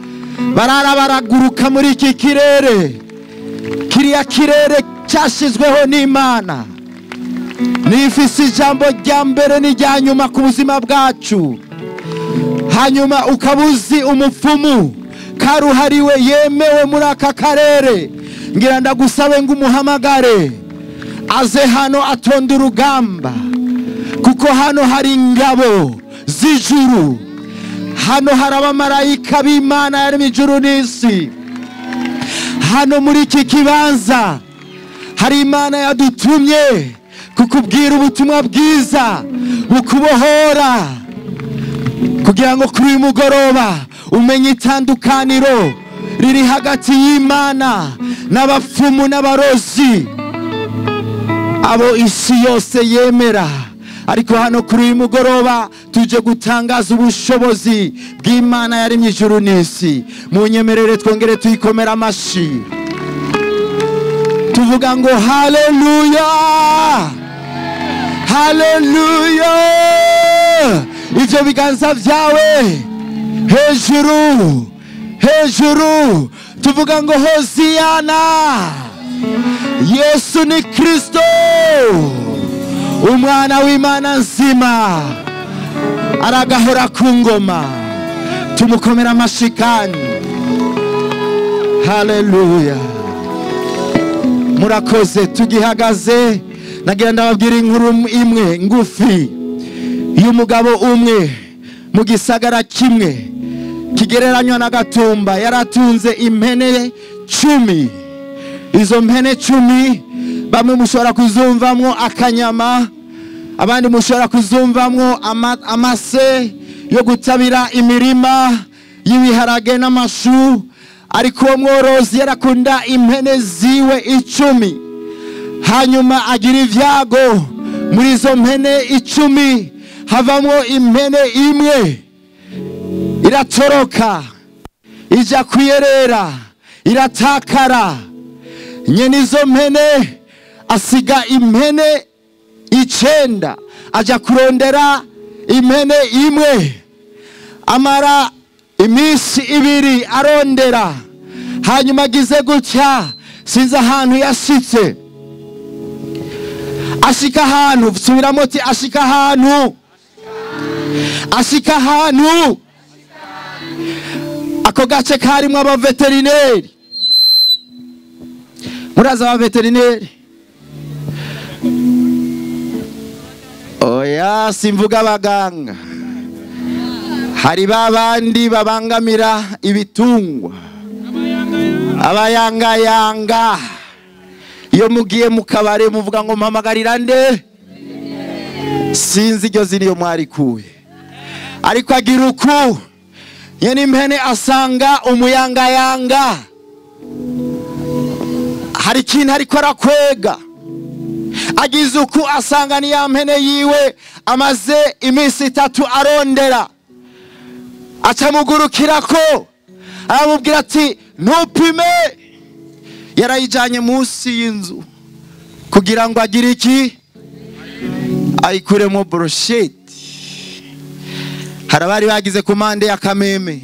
Barara baraguruka muri iki kirere. Kiriya kirere cyashyizweho n'Imana. Nifise ijambo rya mbere n'irya nyuma ku buzima bwacu. Hanyuma ukabuzi umupfumu karuhariwe yemewe muri aka karere, ngira ndagusabe ngo umuhamagare aze hano atonde urugamba, Kuko hano hari ingabo z'ijuru, hano hari abamarayika b'Imana yaremye ijuru n'isi. Hano muri iki kibanza hari Imana yadutumye kukubwira ubutumwa bwiza bukubohora, kugira ngo kuri uyu mugoroba umenye itandukaniro riri hagati y'Imana n'abapfumu n'abarozi abo isi yose yemera. Ariko hano kuri uyu mugoroba tuje gutangaza ubushobozi bw'Imana yaremye ijuru n'isi. Munyemerere twongere tuyikomera amashi, tuvuga ngo haleluya, haleluya. Ivyo biganza vyawe hejuru hejuru, tuvuga ngo hoziyana, Yesu ni Kristo, umwana w'Imana nzima, aragahora ku ngoma. Tumukomera amashikani. Haleluya. Murakoze. Tugihagaze nagira ndababwira inkuru imwe ngufi y'umugabo umwe mu gisagara kimwe kigereranywa na Gatumba. Yaratunze impene 10. Izo mpene 10 bamwe mushobora kuzumvamwo akanyama, abandi mushobora kuzumvamwo amase yo gutabira imirima y'ibiharage n'amashu. Ariko uwo mworozi yarakunda impene ziwe 10. Hanyuma agira ivyago, muri izo mpene 10 havamwo impene imwe iratoroka ija kuyerera, iratakara. Nyene izo mpene asiga impene 9 aja kurondera impene imwe. Amara iminsi 2 arondera. Hanyuma agize gutya, sinzi ahantu yashitse, ashika ahantu, subiramo ati ashika ahantu, ashika ahantu. Ako gace karimwo abaveterineri. Muraza abaveterineri? Oya, simvuga abaganga. Hari babandi babangamira ibitungwa, abayangayanga. Iyo mugiye mu kabare muvuga ngo mpamagarira nde? Sinzi iryo zina iyo mwarikuye. Ariko agira uku, nyene impene asanga umuyangayanga, hari ikintu ariko arakwega. Agize uku asanga ni ya mpene yiwe amaze iminsi 3 arondera. Acamugurukirako aramubwira ati ntupime. Yarayijanye munsi y'inzu kugira ngo agire iki? Ayikuremo brochette. Hari abari bagize komande ya Kameme,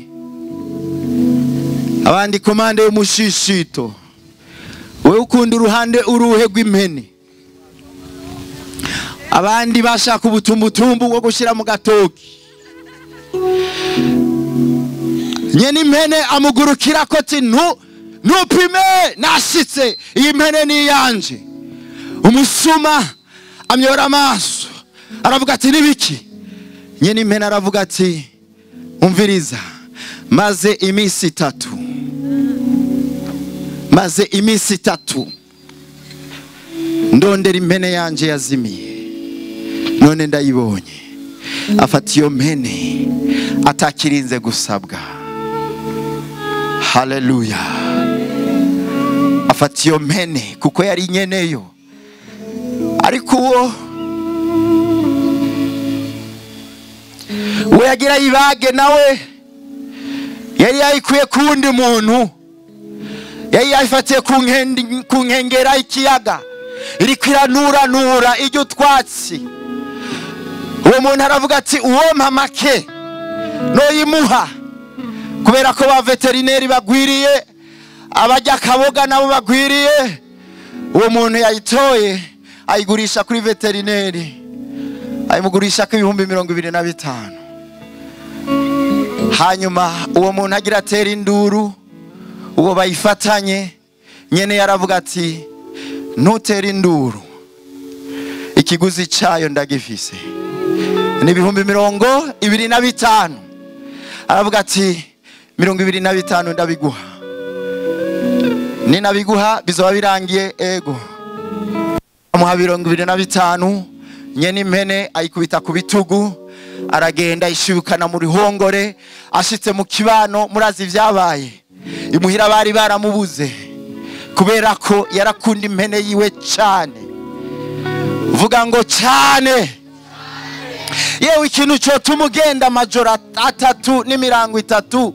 abandi komande y'umushishito. Wewe ukunda uruhande uruhe rw'impene? Abandi bashaka ubutumbutumbu bwo gushira mu gatoki. Nyene impene amugurukira ko ati ntupime, nashitse, iyi mpene ni yanje. Umusuma amyora amaso aravuga ati nibiki? Nyene impene aravuga ati umviriza, maze iminsi 3, maze iminsi 3 ndondera impene yanje yazimiye, none ndayibonye. Afata iyo mpene atakirinze gusabwa. Haleluya. Afata iyo mpene kuko yari nyeneyo. Ariko uwo we yagira ibage nawe yari yayikuye ku wundi muntu, yari yayifatiye ku nkengera y'ikiyaga, iriko iranuranura ijya utwatsi. Uwo muntu aravuga ati uwo mpa make noyimuha, kubera ko ba veterineri bagwiriye, abajya kaboga nabo bagwiriye. Uwo muntu yayitoye ayigurisha kuri veterineri, ayimugurisha ku 25,000. Hanyuma uwo muntu agira atera induru, uwo bayifatanye nyene yaravuga ati ntutere induru, ikiguzi cyayo ndagifise. Ni 25,000. Aravuga ati 25 ndabiguha. Ninabiguha bizoba birangiye. Ego. Amuha 25, nyene impene ayikubita ku bitugu, aragenda ishibukana mu ruhongore. Ashitse mu kibano, murazi vyabaye. Imuhira bari baramubuze kubera ko yarakunda impene yiwe cyane. Vuga ngo cyane. Yewe ikintu cyo tumugenda amajoro 3 n'imirango 3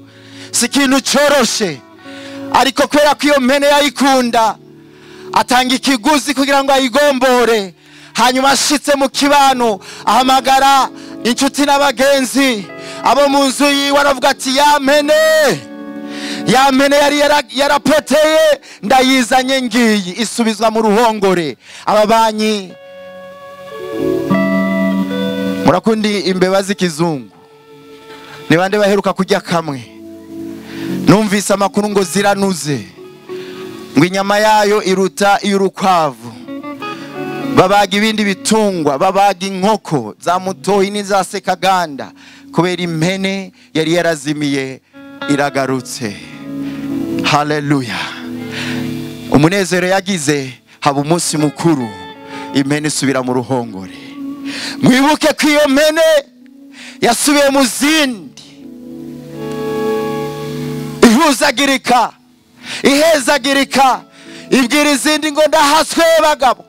si ikintu cyoroshe, ariko kubera ko iyo mpene yayikunda atanga ikiguzi kugira ngo ayigombore. Hanyuma ashitse mu kibano ahamagara inshuti n'abagenzi abo mu nzu yiwe, aravuga ati ya mpene, ya mpene yari yarapoteye ndayizanye ngiyi, isubizwa mu ruhongore. Ababanyi murakundi imbeba z'ikizungu, ni bande baheruka kurya kamwe? Numvise amakuru ngo ziranuze, ngo inyama yayo iruta iy'urukwavu. Babaga ibindi bitungwa, babaga inkoko za mutoyi n'iza sekaganda, kubera impene yari yarazimiye iragarutse. Haleluya. Umunezero yagize, haba umunsi mukuru, impene isubira mu ruhongore. Mwibuke ko iyo mpene yasubiye mu zindi, ihuzagirika, ihezagirika, ibwira izindi ngo ndahatswe bagabo,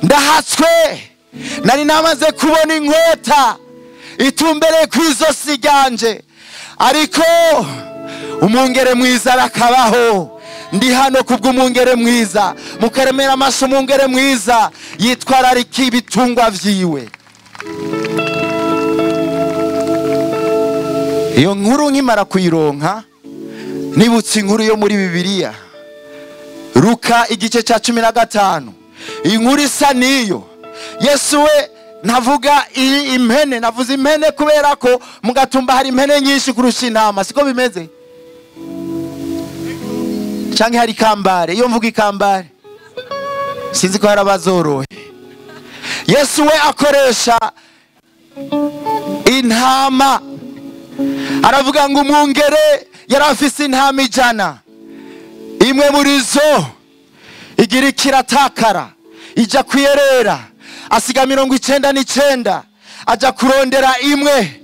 ndahatswe, nari namaze kubona inkota itumbereye ku izosi ryanje, ariko umwungere mwiza arakabaho. Ndi hano kubw'umwungere mwiza. Mukaremera amaso umwungere mwiza yitwararika ibitungwa vyiwe. Iyo nkuru nkimara kuyironka nibutse inkuru yo muri Bibiliya, Luka igice cya 15. Inkuru isa niyo. Yesu we navuga impene, navuze impene kubera ko mu Gatumba hari impene nyinshi kurusha intama, siko bimeze? Canke hari kambare? Iyo mvuga ikambare sinzi ko harabazorohe. Yesu we akoresha intama, aravuga ngo umwungere yari afise intama 100, imwe muri zo igira ikiratakara ijya kuyerera, asiga 99 ajya kurondera imwe,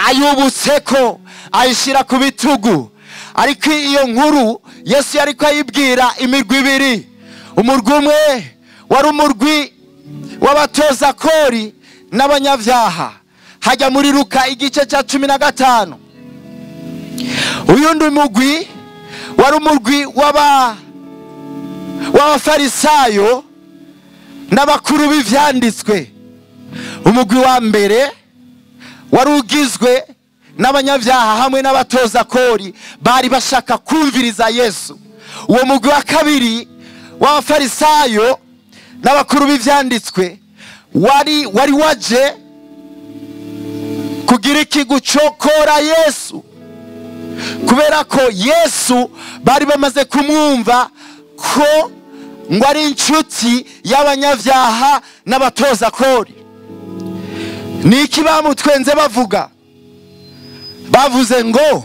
ayubutseko ayishira ku bitugu. Ariko iyo nkuru Yesu yariko ayibwira imirwi ibiri. Umurwi umwe wari umurwi w'abatoza kori n'abanyabyaha, hajya muri Luka igice cya 15. Uyundi mugwi wari umurwi w'abafarisayo n'abakuru b'ivyanditswe. Umugwi wa mbere wari ugizwe n'abanyabyaha hamwe n'abatoza kori bari bashaka kumviriza Yesu. Uwo mugwi wa kabiri w'abafarisayo n'abakuru b'ivyanditswe wari waje kugira iki? Gucokora Yesu, kubera ko Yesu bari bamaze kumwumva ko ngo ari inshuti y'abanyabyaha n'abatoza kori. Niki bamutwenze bavuga? Bavuze ngo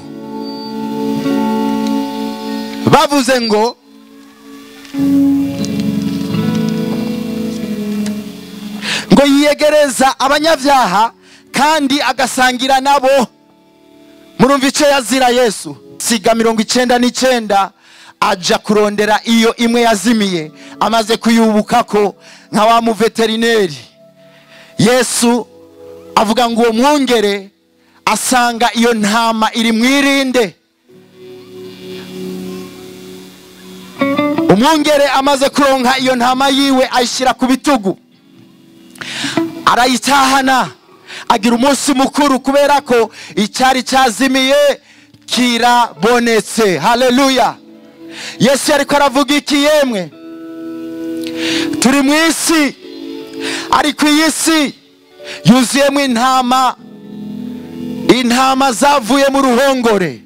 ngo yiyegereza abanyabyaha kandi agasangira nabo. Murumva ico yazira Yesu? Siga 99 aja kurondera iyo imwe yazimiye, amaze kuyubukako nka wa muveterineri. Yesu avuga ngo uwo mwungere asanga iyo ntama iri mwirinde. Umwungere amaze kuronka iyo ntama yiwe ayishira ku bitugu, arayitahana, agira umunsi mukuru kubera ko icyari cyazimiye kirabonetse. Haleluya. Yesu yariko aravuga iki? Yemwe turi mu isi, ariko iyi si yuzuyemo intama, intama zavuye mu ruhongore.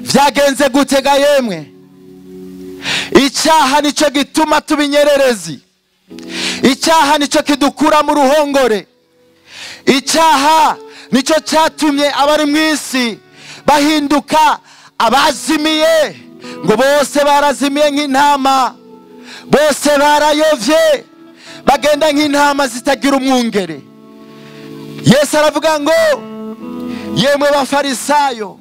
Vyagenze gutega yemwe? Icyaha nico gituma tubinyererezi, icyaha nico kidukura mu ruhongore, Icyaha nicyo cyatumye abari mu isi bahinduka abazimiye, ngo bose barazimiye nk'intama, bose barayovye bagenda nk'intama zitagira umwungere. Yesu aravuga ngo yemwe bafarisayo,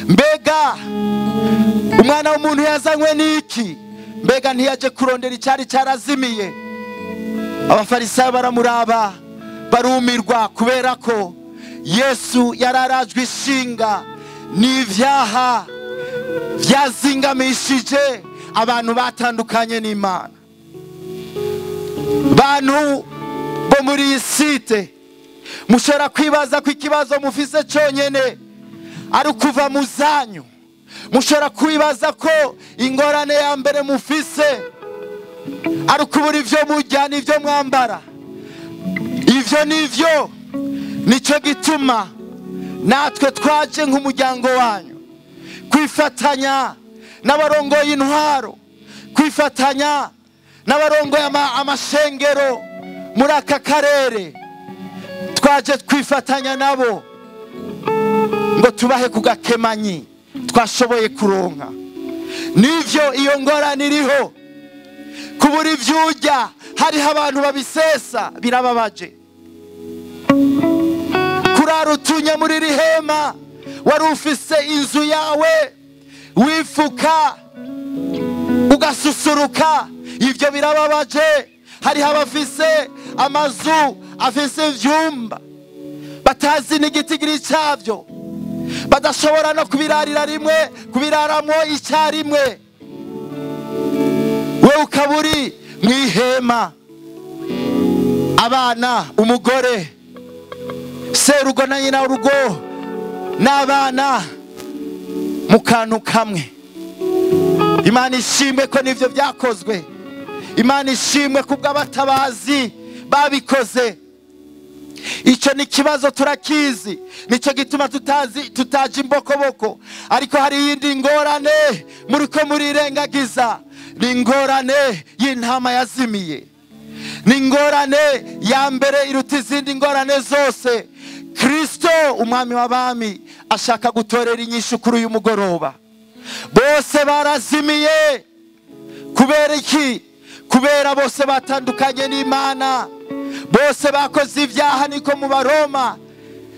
mbega umwana w'umuntu yazanywe n'iki? Mbega ntiyaje kurondera icyari cyarazimiye? Abafarisayo baramuraba barumirwa, kubera ko Yesu yararajwe ishinga n'ivyaha byazingamishije abantu batandukanye n'Imana. Bantu bo muri iyi site mushobora kwibaza ko ikibazo mufise cyonyene ari ukuva mu zanyu. Mushobora kwibaza ko ingorane ya mbere mufise ari ukubura ivyo murya n'ivyo mwambara. Ivyo nivyo, nicyo gituma natwe twaje nk'umuryango wanyu kwifatanya n'abarongoye intwaro, kwifatanya n'abarongoye amashengero muri aka karere. Twaje twifatanya nabo ngo tubahe ku gakemanyi twashoboye kuronka. Nivyo iyo ngorane iriho, kubura ivyo urya, hariho abantu babisesa, birababaje. Kurara utunya muri iri hema, wari ufise inzu yawe wifuka ugasusuruka, ivyo birababaje. Hariho abafise amazu afise ivyumba batazi n'igitigiri cyavyo, badashobora no kubirarira rimwe, kubiraramwo icyarimwe. We ukaba uri mu ihema, abana, umugore, serugo na nyina urugo n'abana mu kantu kamwe. Imana ishimwe ko nivyo byakozwe. Imana ishimwe kubw'abatabazi babikoze. Icyo ni kibazo turakizi, nicyo gituma tutaje imbokoboko. Ariko hari iyindi ngorane muriko murirengagiza, ni ingorane y'intama yazimiye, ni ingorane ya mbere iruta izindi ngorane zose. Kristo umwami w'abami ashaka gutorera inyishu kuri uyu mugoroba. Bose barazimiye. Kubera iki? Kubera bose batandukanye n'Imana, bose bakoze ibyaha. Niko mu Baroma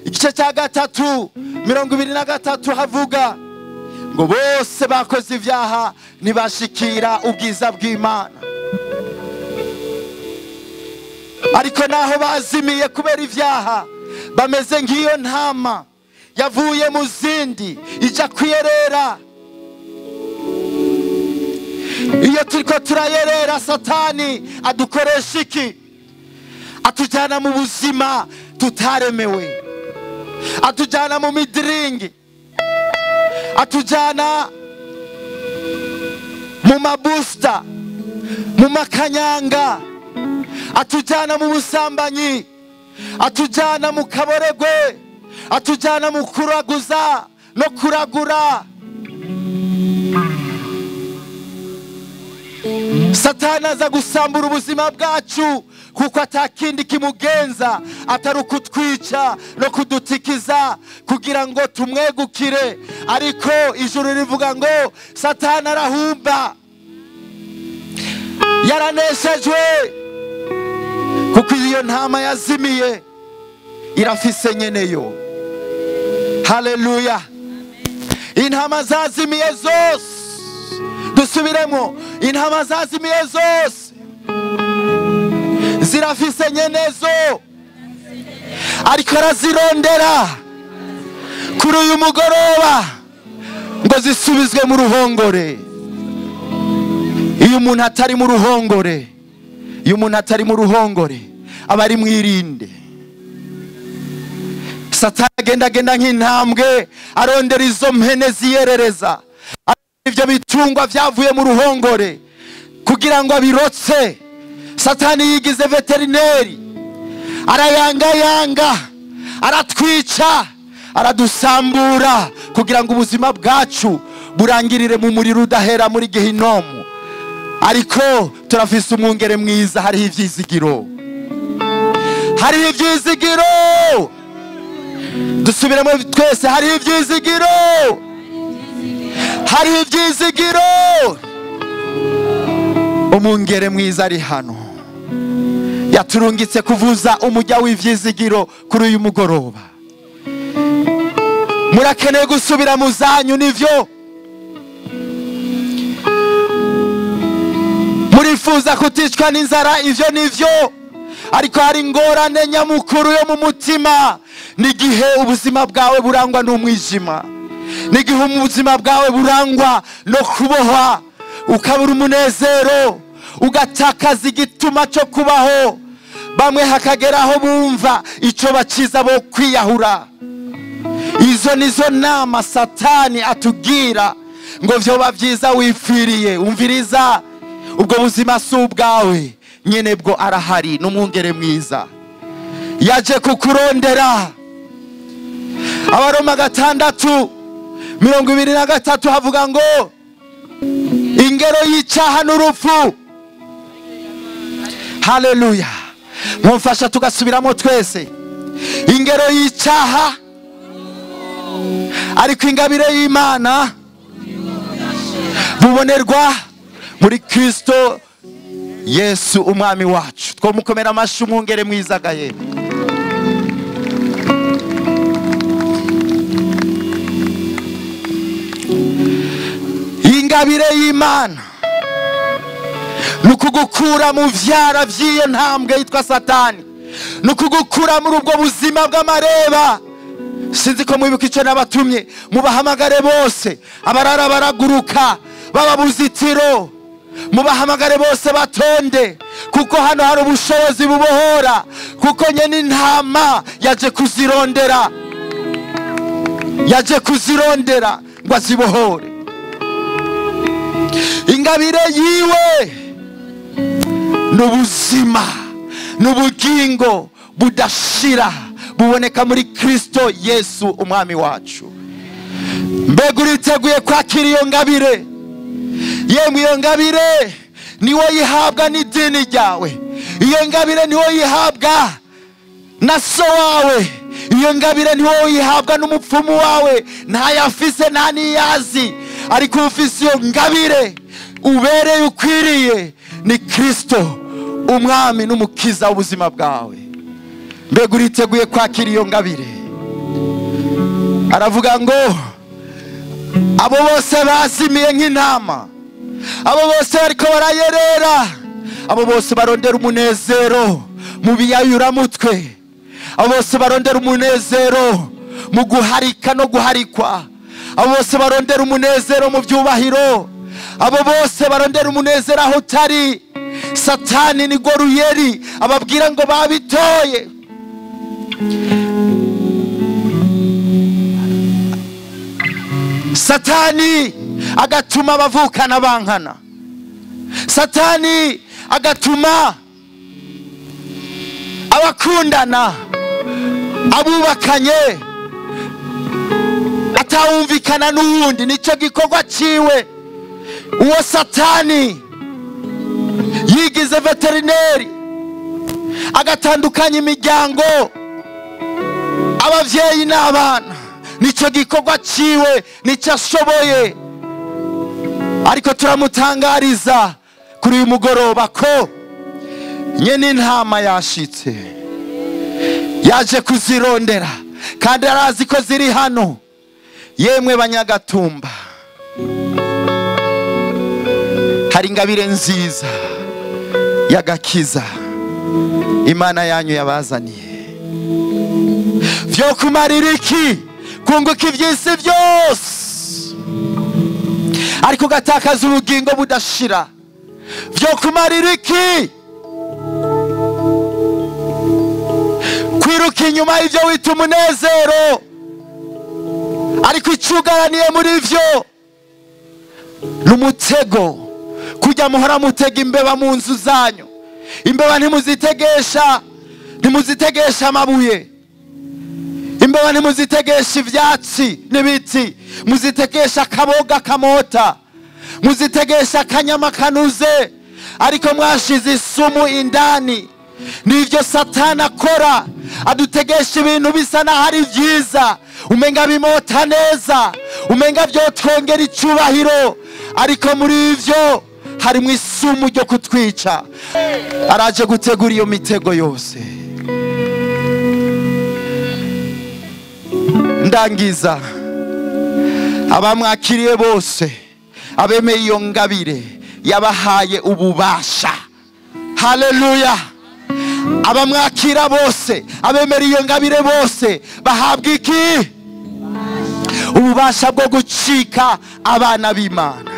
igice cya 3:23 havuga ngo bose bakoze ibyaha ntibashikira ubwiza bw'Imana. Ariko naho bazimiye kubera ibyaha, bameze nk'iyo ntama yavuye mu zindi ijya kwiyerera. Iyo turiko turayerera, Satani adukoresha iki? Atujyana mu buzima tutaremewe, atujyana mu midiringi, atujyana mu mabusta, mu makanyanga, atujyana mu busambanyi, atujyana mu kaboregwe, atujyana mu kuraguza no kuragura. Satani aza gusambura ubuzima bwacu, kuko atakindi kimugenza atari ukutwica no kudutikiza kugira ngo tumwegukire. Ariko ijuru rivuga ngo Satani arahumba, yaraneshejwe, kuko iyo ntama yazimiye irafise nyeneyo. Haleluya! Intama zazimiye zose, dusubiremo, intama zazimiye zose zirafise nyenezo, ariko arazirondera kuri uyu mugoroba ngo zisubizwe mu ruhongore. Iyo umuntu atari mu ruhongore, iyo umuntu atari mu ruhongore aba ari mwirinde. Satani agenda nk'intambwe arondera izo mpene ziyerereza, ivyo bitungwa vyavuye mu ruhongore kugira ngo abirotse. Satani yigize veterineri, arayangayanga, aratwica, aradusambura kugira ngo ubuzima bwacu burangirire mu muriro udahera muri Gehinomu. Ariko turafise umwungere mwiza, hariho ivyizigiro, Hariho ibyizigiro. Dusubiremo twese, hariho ibyizigiro. Hariho ibyizigiro. Umwungere mwiza ari hano, yaturungitse kuvuza umujya w'ivyizigiro kuri uyu mugoroba. Murakeneye gusubira mu zanyu, nivyo. Murifuza kuticwa n'inzara, ivyo nivyo. Ariko hari ingorane nyamukuru yo mu mutima, n'igihe ubuzima bwawe burangwa n'umwijima, n'igihe ubuzima bwawe burangwa no kubohwa, ukabura umunezero, ugatakaza igituma cyo kubaho. Bamwe hakageraho bumva icyo bakiza bo kwiyahura. Izo nizo nama Satani atubwira ngo vyoba byiza wipfiriye. Umviriza, ubwo buzima si ubwawe, nyene bwo arahari, n'umwungere mwiza yaje kukurondera. Abaroma 6:23 havuga ngo ingero y'icyaha n'urupfu. Haleluya. Mumfasha tugasubiramo twese. Ingero y'icyaha, ariko ingabire y'Imana bubonerwa muri Kristo Yesu umwami wacu. Twomukomera amashyi umwungere mwiza gaye. Ingabire y'Imana nukugukura mu vyara vy'iyo ntambwe yitwa Satani, nukugukura muri ubwo buzima bw'amareba. Sinzi ko mwibuka icyo nabatumye, mubahamagare bose abarara baraguruka baba buzitiro, mubahamagare bose batonde, kuko hano hari ubushobozi bubohora, kuko nyene intama yaje kuzirondera, yaje kuzirondera ngo azibohore. Ingabire yiwe n'ubuzima n'ubugingo budashira buboneka muri Kristo Yesu umwami wacu. Mbega uriteguye kwakira iyo ngabire? Yemwe, iyo ngabire niwo yihabwa n'idini ryawe, iyo ngabire niwo yihabwa na so wawe, iyo ngabire niwo yihabwa n'umupfumu wawe. Ntayafise nta niyazi, ariko ufise iyo ngabire ubereye ukwiriye ni Kristo umwami n'umukiza w'ubuzima bwawe. Mbega uriteguye kwakira iyo ngabire? Aravuga ngo abo bose bazimiye nk'intama, abo bose bariko barayerera, abo bose barondera umunezero mu biyayuramutwe, abo bose barondera umunezero mu guharika no guharikwa, abo bose barondera umunezero mu byubahiro, abo bose barondera umunezero aho utari. Satani ni goruyeri ababwira ngo babitoye. Satani agatuma abavukana bankana, Satani agatuma abakundana abubakanye atawumvikana n'uwundi. Nicyo gikorwa ciwe. Uwo Satani yigize veterineri agatandukanya imiryango, abavyeyi n'abana. Nicyo gikorwa ciwe, nicyo ashoboye. Ariko turamutangariza kuri uyu mugoroba ko nyene intama yashitse, yaje kuzirondera, kandi arazi ko ziri hano. Yemwe banyagatumba, hari ingabire nziza y'agakiza Imana yanyu yabazaniye. Vyo kumarira iki kunguka ivy'isi byose ariko ugatakaza ubugingo budashira? Vyo kumarira iki kwiruka inyuma y'ivyo wita umunezero ariko icugaraniye muri vyo n'umutego? Kujya muhora mutega imbeba mu nzu zanyu. Imbeba ntimuzitegesha, ntimuzitegesha amabuye, imbeba ntimuzitegesha ivyatsi n'ibiti, muzitegesha akaboga kamota, muzitegesha akanyama kanuze, ariko mwashize isumu indani. Nivyo Satani akora, adutegesha ibintu bisa naho ari vyiza, umenga bimota neza, umenga vyotwongera icubahiro, ariko muri ivyo harimwo isumu ryo kutwica. Araje gutegura iyo mitego yose. Ndangiza, abamwakiriye bose, abemeye iyo ngabire, yabahaye ububasha. Haleluya. Abamwakira bose, abemera iyo ngabire bose, bahabwa iki? Ububasha bwo gucika abana b'Imana.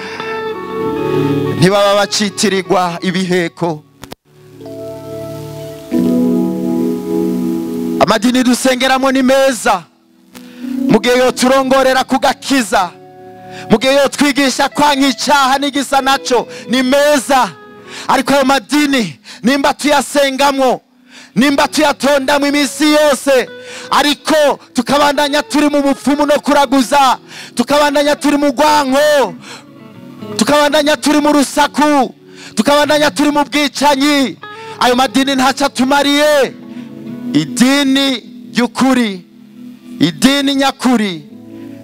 Ntibaba bacitirirwa ibiheko. Amadini dusengeramo ni meza, mugihe yoturongorera kugakiza, mugihe yotwigisha kwanka icaha n'igisa naco, ni meza. Ariko ayo madini nimba tuyasengamwo, nimba tuyatondamwo iminsi yose, ariko tukabandanya turi mu bupfumu no kuraguza, tukabandanya turi mu rwanko, tukabandanya turi mu rusaku, tukabandanya turi mu bwicanyi, ayo madini ntaco atumariye. Idini ry'ukuri, idini nyakuri,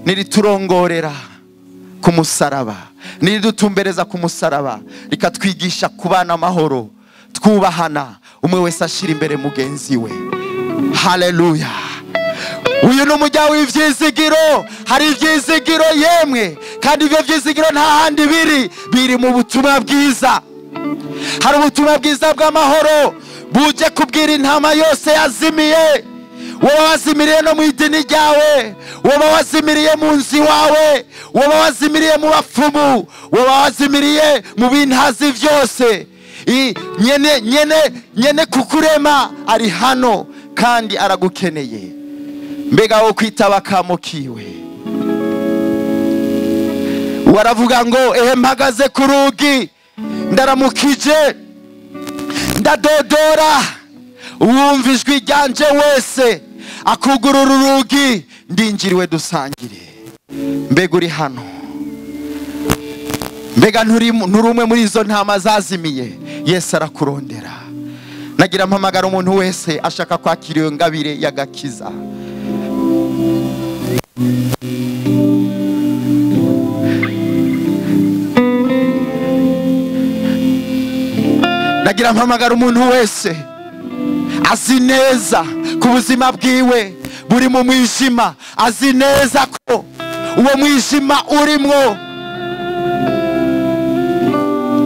niriturongorera ku musaraba, niridutumbereza ku musaraba, rikatwigisha kubana amahoro, twubahana, umwe wese ashira imbere mugenzi we. Haleluya. Uyu ni umujya w'ivyizigiro. Hari ivyizigiro yemwe, kandi ivyo vyizigiro nta handi biri, biri mu butumwa bwiza. Hari ubutumwa bwiza bw'amahoro buje kubwira intama yose yazimiye. Woba wazimiriye no mu idini ryawe, woba wazimiriye mu nzu iwawe, woba wazimiriye mu bapfumu, woba wazimiriye mu bintazi vyose, nyene nyene nyene kukurema ari hano kandi aragukeneye. Mbega wo kwitaba kamo kiwe. Waravuga ngo ehe mpagaze ku rugi, ndaramukije, ndadodora, uwumva ijwi ryanje wese akugurura urugi, ndinjiriwe dusangire. Mbega uri hano, mbega nturi umwe muri izo ntama zazimiye, Yesu arakurondera. Nagira mpamagara umuntu wese ashaka kwakira iyo ngabire y'agakiza. Nagira mpamagara umuntu wese azi neza ku buzima bwiwe buri mu mwijima, azi neza ko uwo mwijima urimwo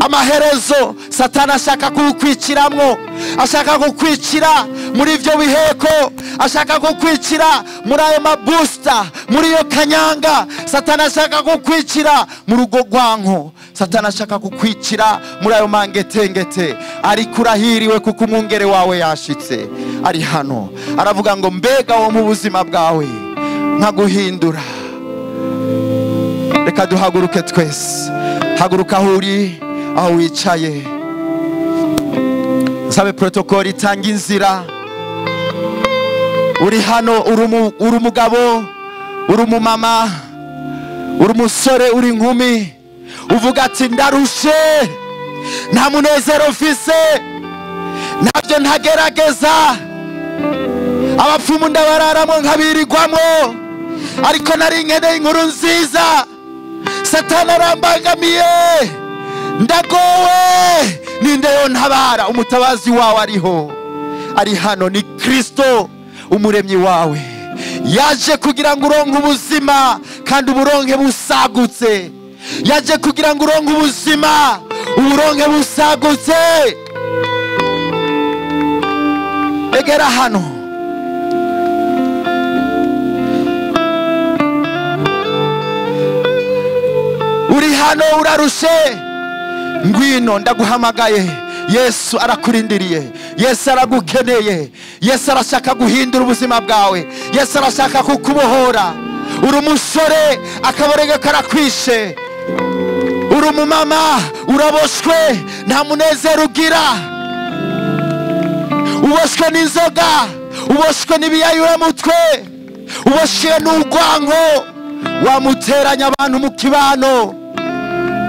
amaherezo Satani ashaka kukwikiramwo, ashaka kukwicira muri ivyo biheko, ashaka kukwicira muri ayo mabusta, muri iyo kanyanga. Satani ashaka kukwicira mu rugo rwanko, Satani ashaka kukwicira muri ayo mangetengete. Ariko urahiriwe kuko umwungere wawe yashitse, ari hano. Aravuga ngo mbega wo mu buzima bwawe nkaguhindura. Reka duhaguruke twese. Haguruka aho uri, aho wicaye. Nsabe protokoli itanga inzira. Uri hano, uri umugabo, uri umumama, uri umusore, uri inkumi, uvuga ati ndarushe, nta munezero mfise, ntabyo ntagerageza, abapfumu ndabararamo nkabirirwamo, ariko nari nkeneye inkuru nziza, Satani arambangamiye, ndagowe, ninde yontabara? Umutabazi wawe ariho, ari hano, ni Kristo umuremyi wawe. Yaje kugira ngo uronke ubuzima kandi uburonke busagutse. Yaje kugira ngo uronke ubuzima, uburonke busagutse. Egera hano. Uri hano urarushe, ngwino ndaguhamagaye. Yesu arakurindiriye, Yesu aragukeneye, Yesu arashaka guhindura ubuzima bwawe, Yesu arashaka kukubohora. Uri umusore akaborege karakwishe, uri umumama uraboshwe, nta munezero ugira, uboshwe n'inzoga, uboshwe n'ibiyayuramutwe, uboshwe n'urwanko, wamuteranya abantu mu kibano.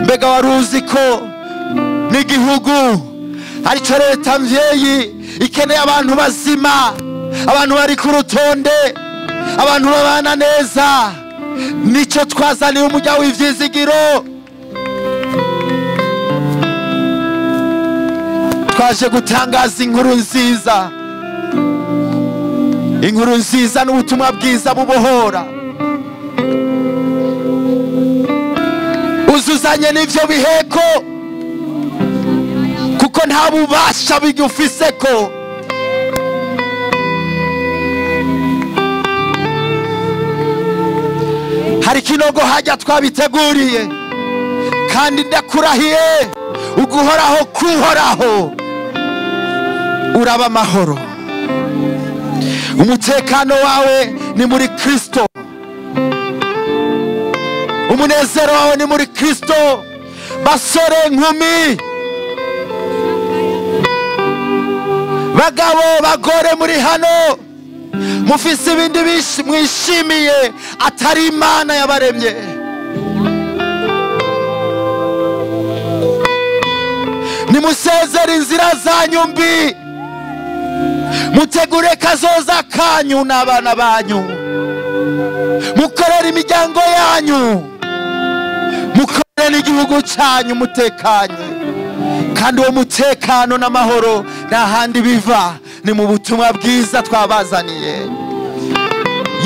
Mbega wari uzi ko n'igihugu Ariko leta mvyeyi ikeneye abantu bazima, abantu bari ku rutonde, abantu babana neza. Nico twazaniye umujya w'ivyizigiro. Twaje gutangaza inkuru nziza, inkuru nziza n'ubutumwa bwiza bubohora. Uzuzanye n'ivyo biheko, kuko nta bubasha bigufiseko. Hari kinogo hajya twabiteguriye, kandi ndakurahiye uguhoraho kuhoraho uraba amahoro. Umutekano wawe ni muri Kristo, umunezero wawe ni muri Kristo. Basore, nkumi, bagabo, bagore muri hano mufise ibindi mwishimiye atari Imana yabaremye. Nimusezere inzira zanyu mbi, mutegure kazoza kanyu n'abana banyu, mukorere imiryango yanyu, mukorere n'igihugu cyanyu mutekanye. Kandi uwo mutekano n'amahoro nta handi biva, ni mu butumwa bwiza twabazaniye.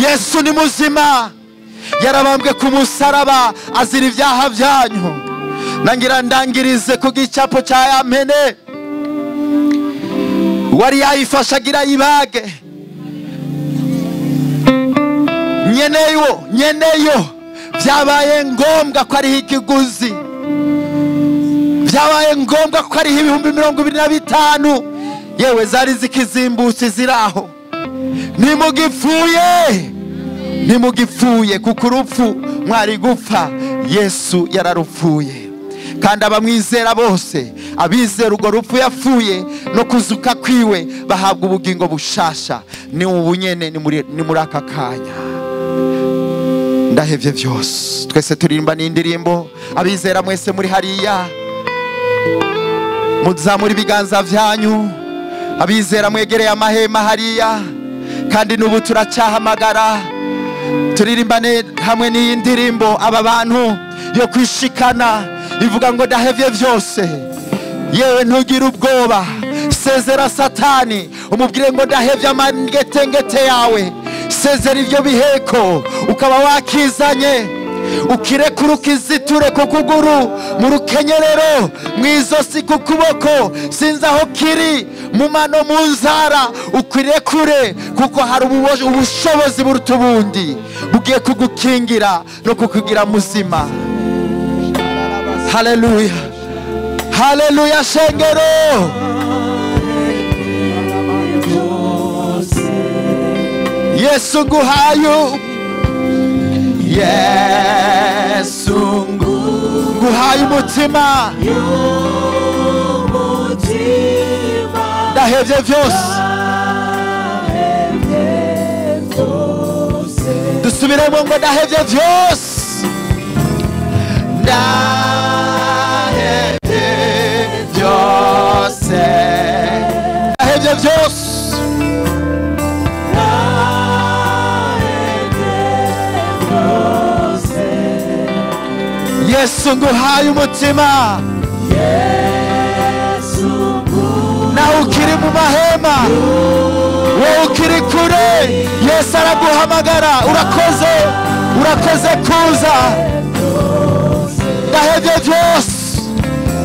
Yesu ni muzima, yarabambwe ku musaraba azira ibyaha byanyu. Nangira ndangirize ku gicapo cya ya mpene wari yayifashe agira yibage. Nyeneyo byabaye ngombwa ko ariho ikiguzi, byabaye ngombwa ko ariho 25,000. Yewe zari zikizimbutse ziraho. Nimugipfuye, nimugipfuye, kuko urupfu mwari gupfa Yesu yararupfuye. Kandi abamwizera bose, abizera urwo rupfu yapfuye no kuzuka kwiwe, bahabwa ubugingo bushasha. Ni ubunyene, ni muri aka kanya. Ndahevye vyose. Twese turirimba n'indirimbo. Abizera mwese muri hariya muzamura ibiganza vyanyu. Abizera mwegereye amahema hariya, kandi n'ubu turacyahamagara. Turirimbane hamwe n'iyi ndirimbo aba bantu yo kwishikana, ivuga ngo ndahevye vyose. Yewe ntugire ubwoba, sezera Satani, umubwire ngo ndahevye amangetengete yawe, sezera ivyo biheko ukaba wakizanye, ukirekura ukiziture ku kuguru, mu rukenyerero, mu izosi, ku kuboko, sinzi aho kiri, mu mano, mu nzara, ukirekure, kuko hari ubushobozi buruta ubundi bugiye kugukingira no kukugira muzima. Haleluya, haleluya shengero. Yesu nguhaye, Yesu nguhaye umutima, ndahevye vyose. Dusubiremo ngo ndahevye vyose, ndahevye vyose, ndahevye vyose. Yesu nguhaye umutima, nawe ukiri mu mahema, wowe ukiri kure, Yesu araguhamagara. Urakoze, urakoze kuza. Ndahevye vyose,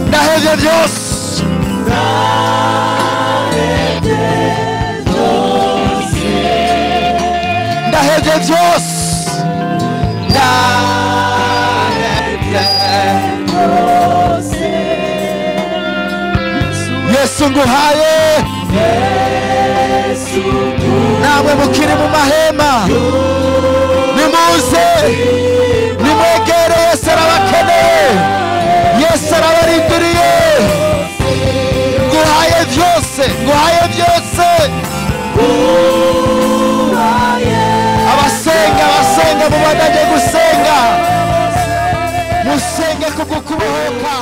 ndahevye vyose, ndahevye vyose, Yesu nguhaye. Namwe mukiri mu mahema nimuze, nimwegere Yesu arabakeneye, Yesu arabarindiriye. Nguhaye vyose, nguhaye vyose. Abasenga, abasenga mubandanye gusenga, musenge kubwo kubohoka.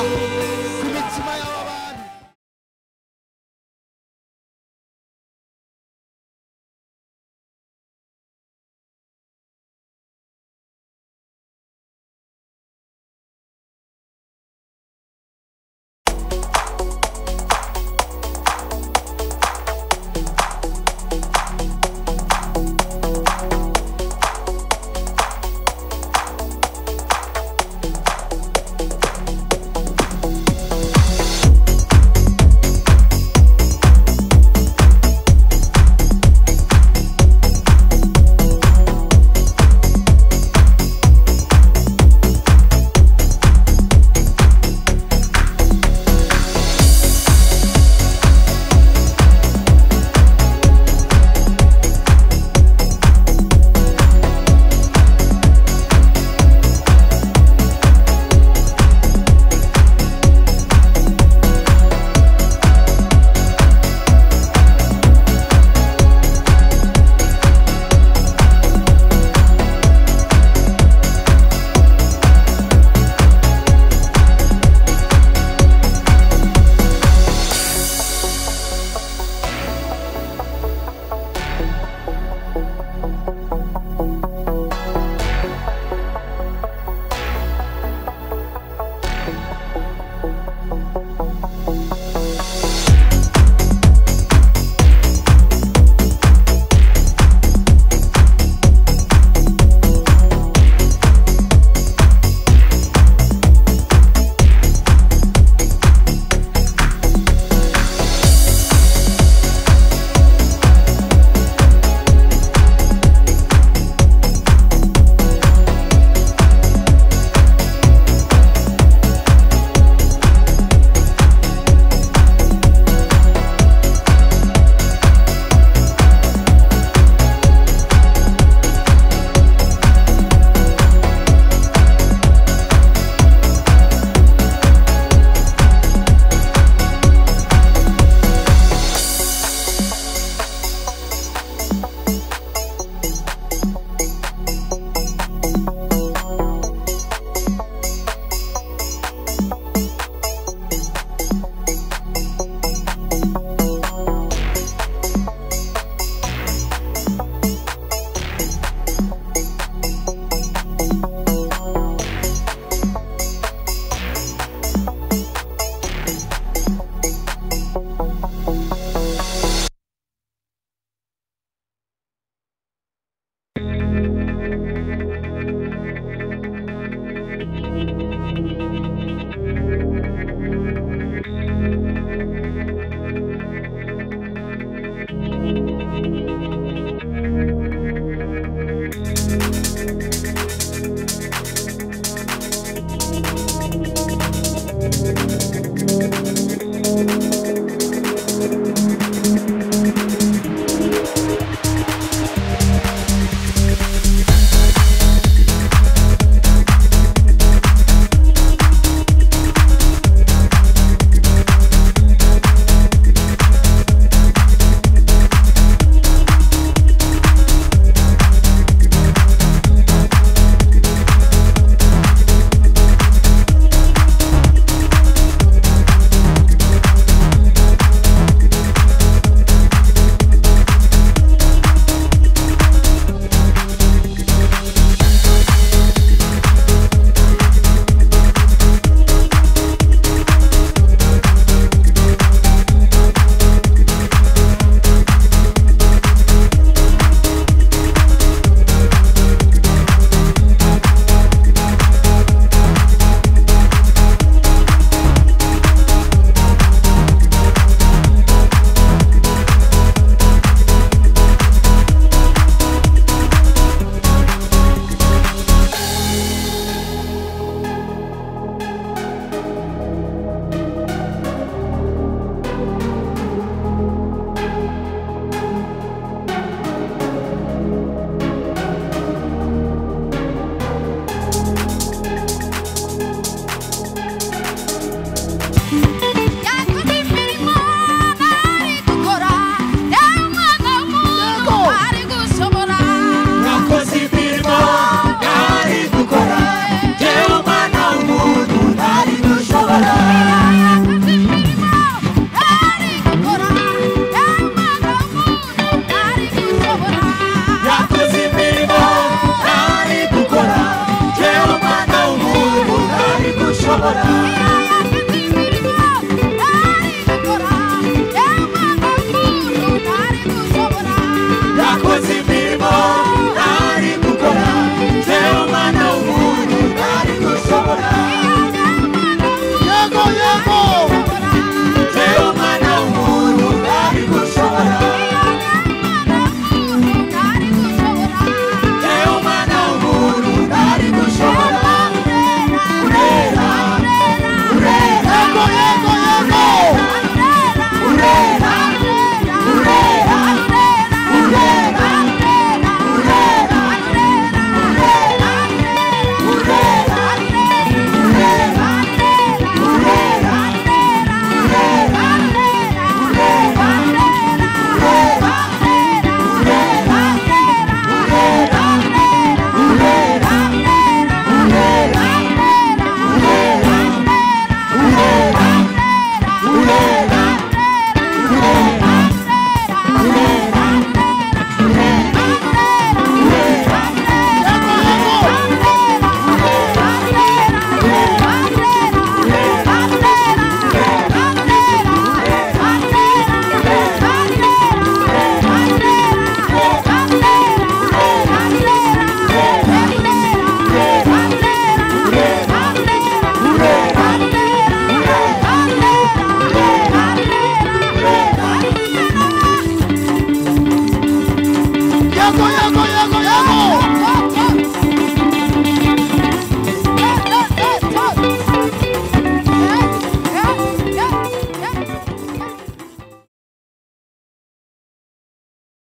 Yego, yego, yego, yego.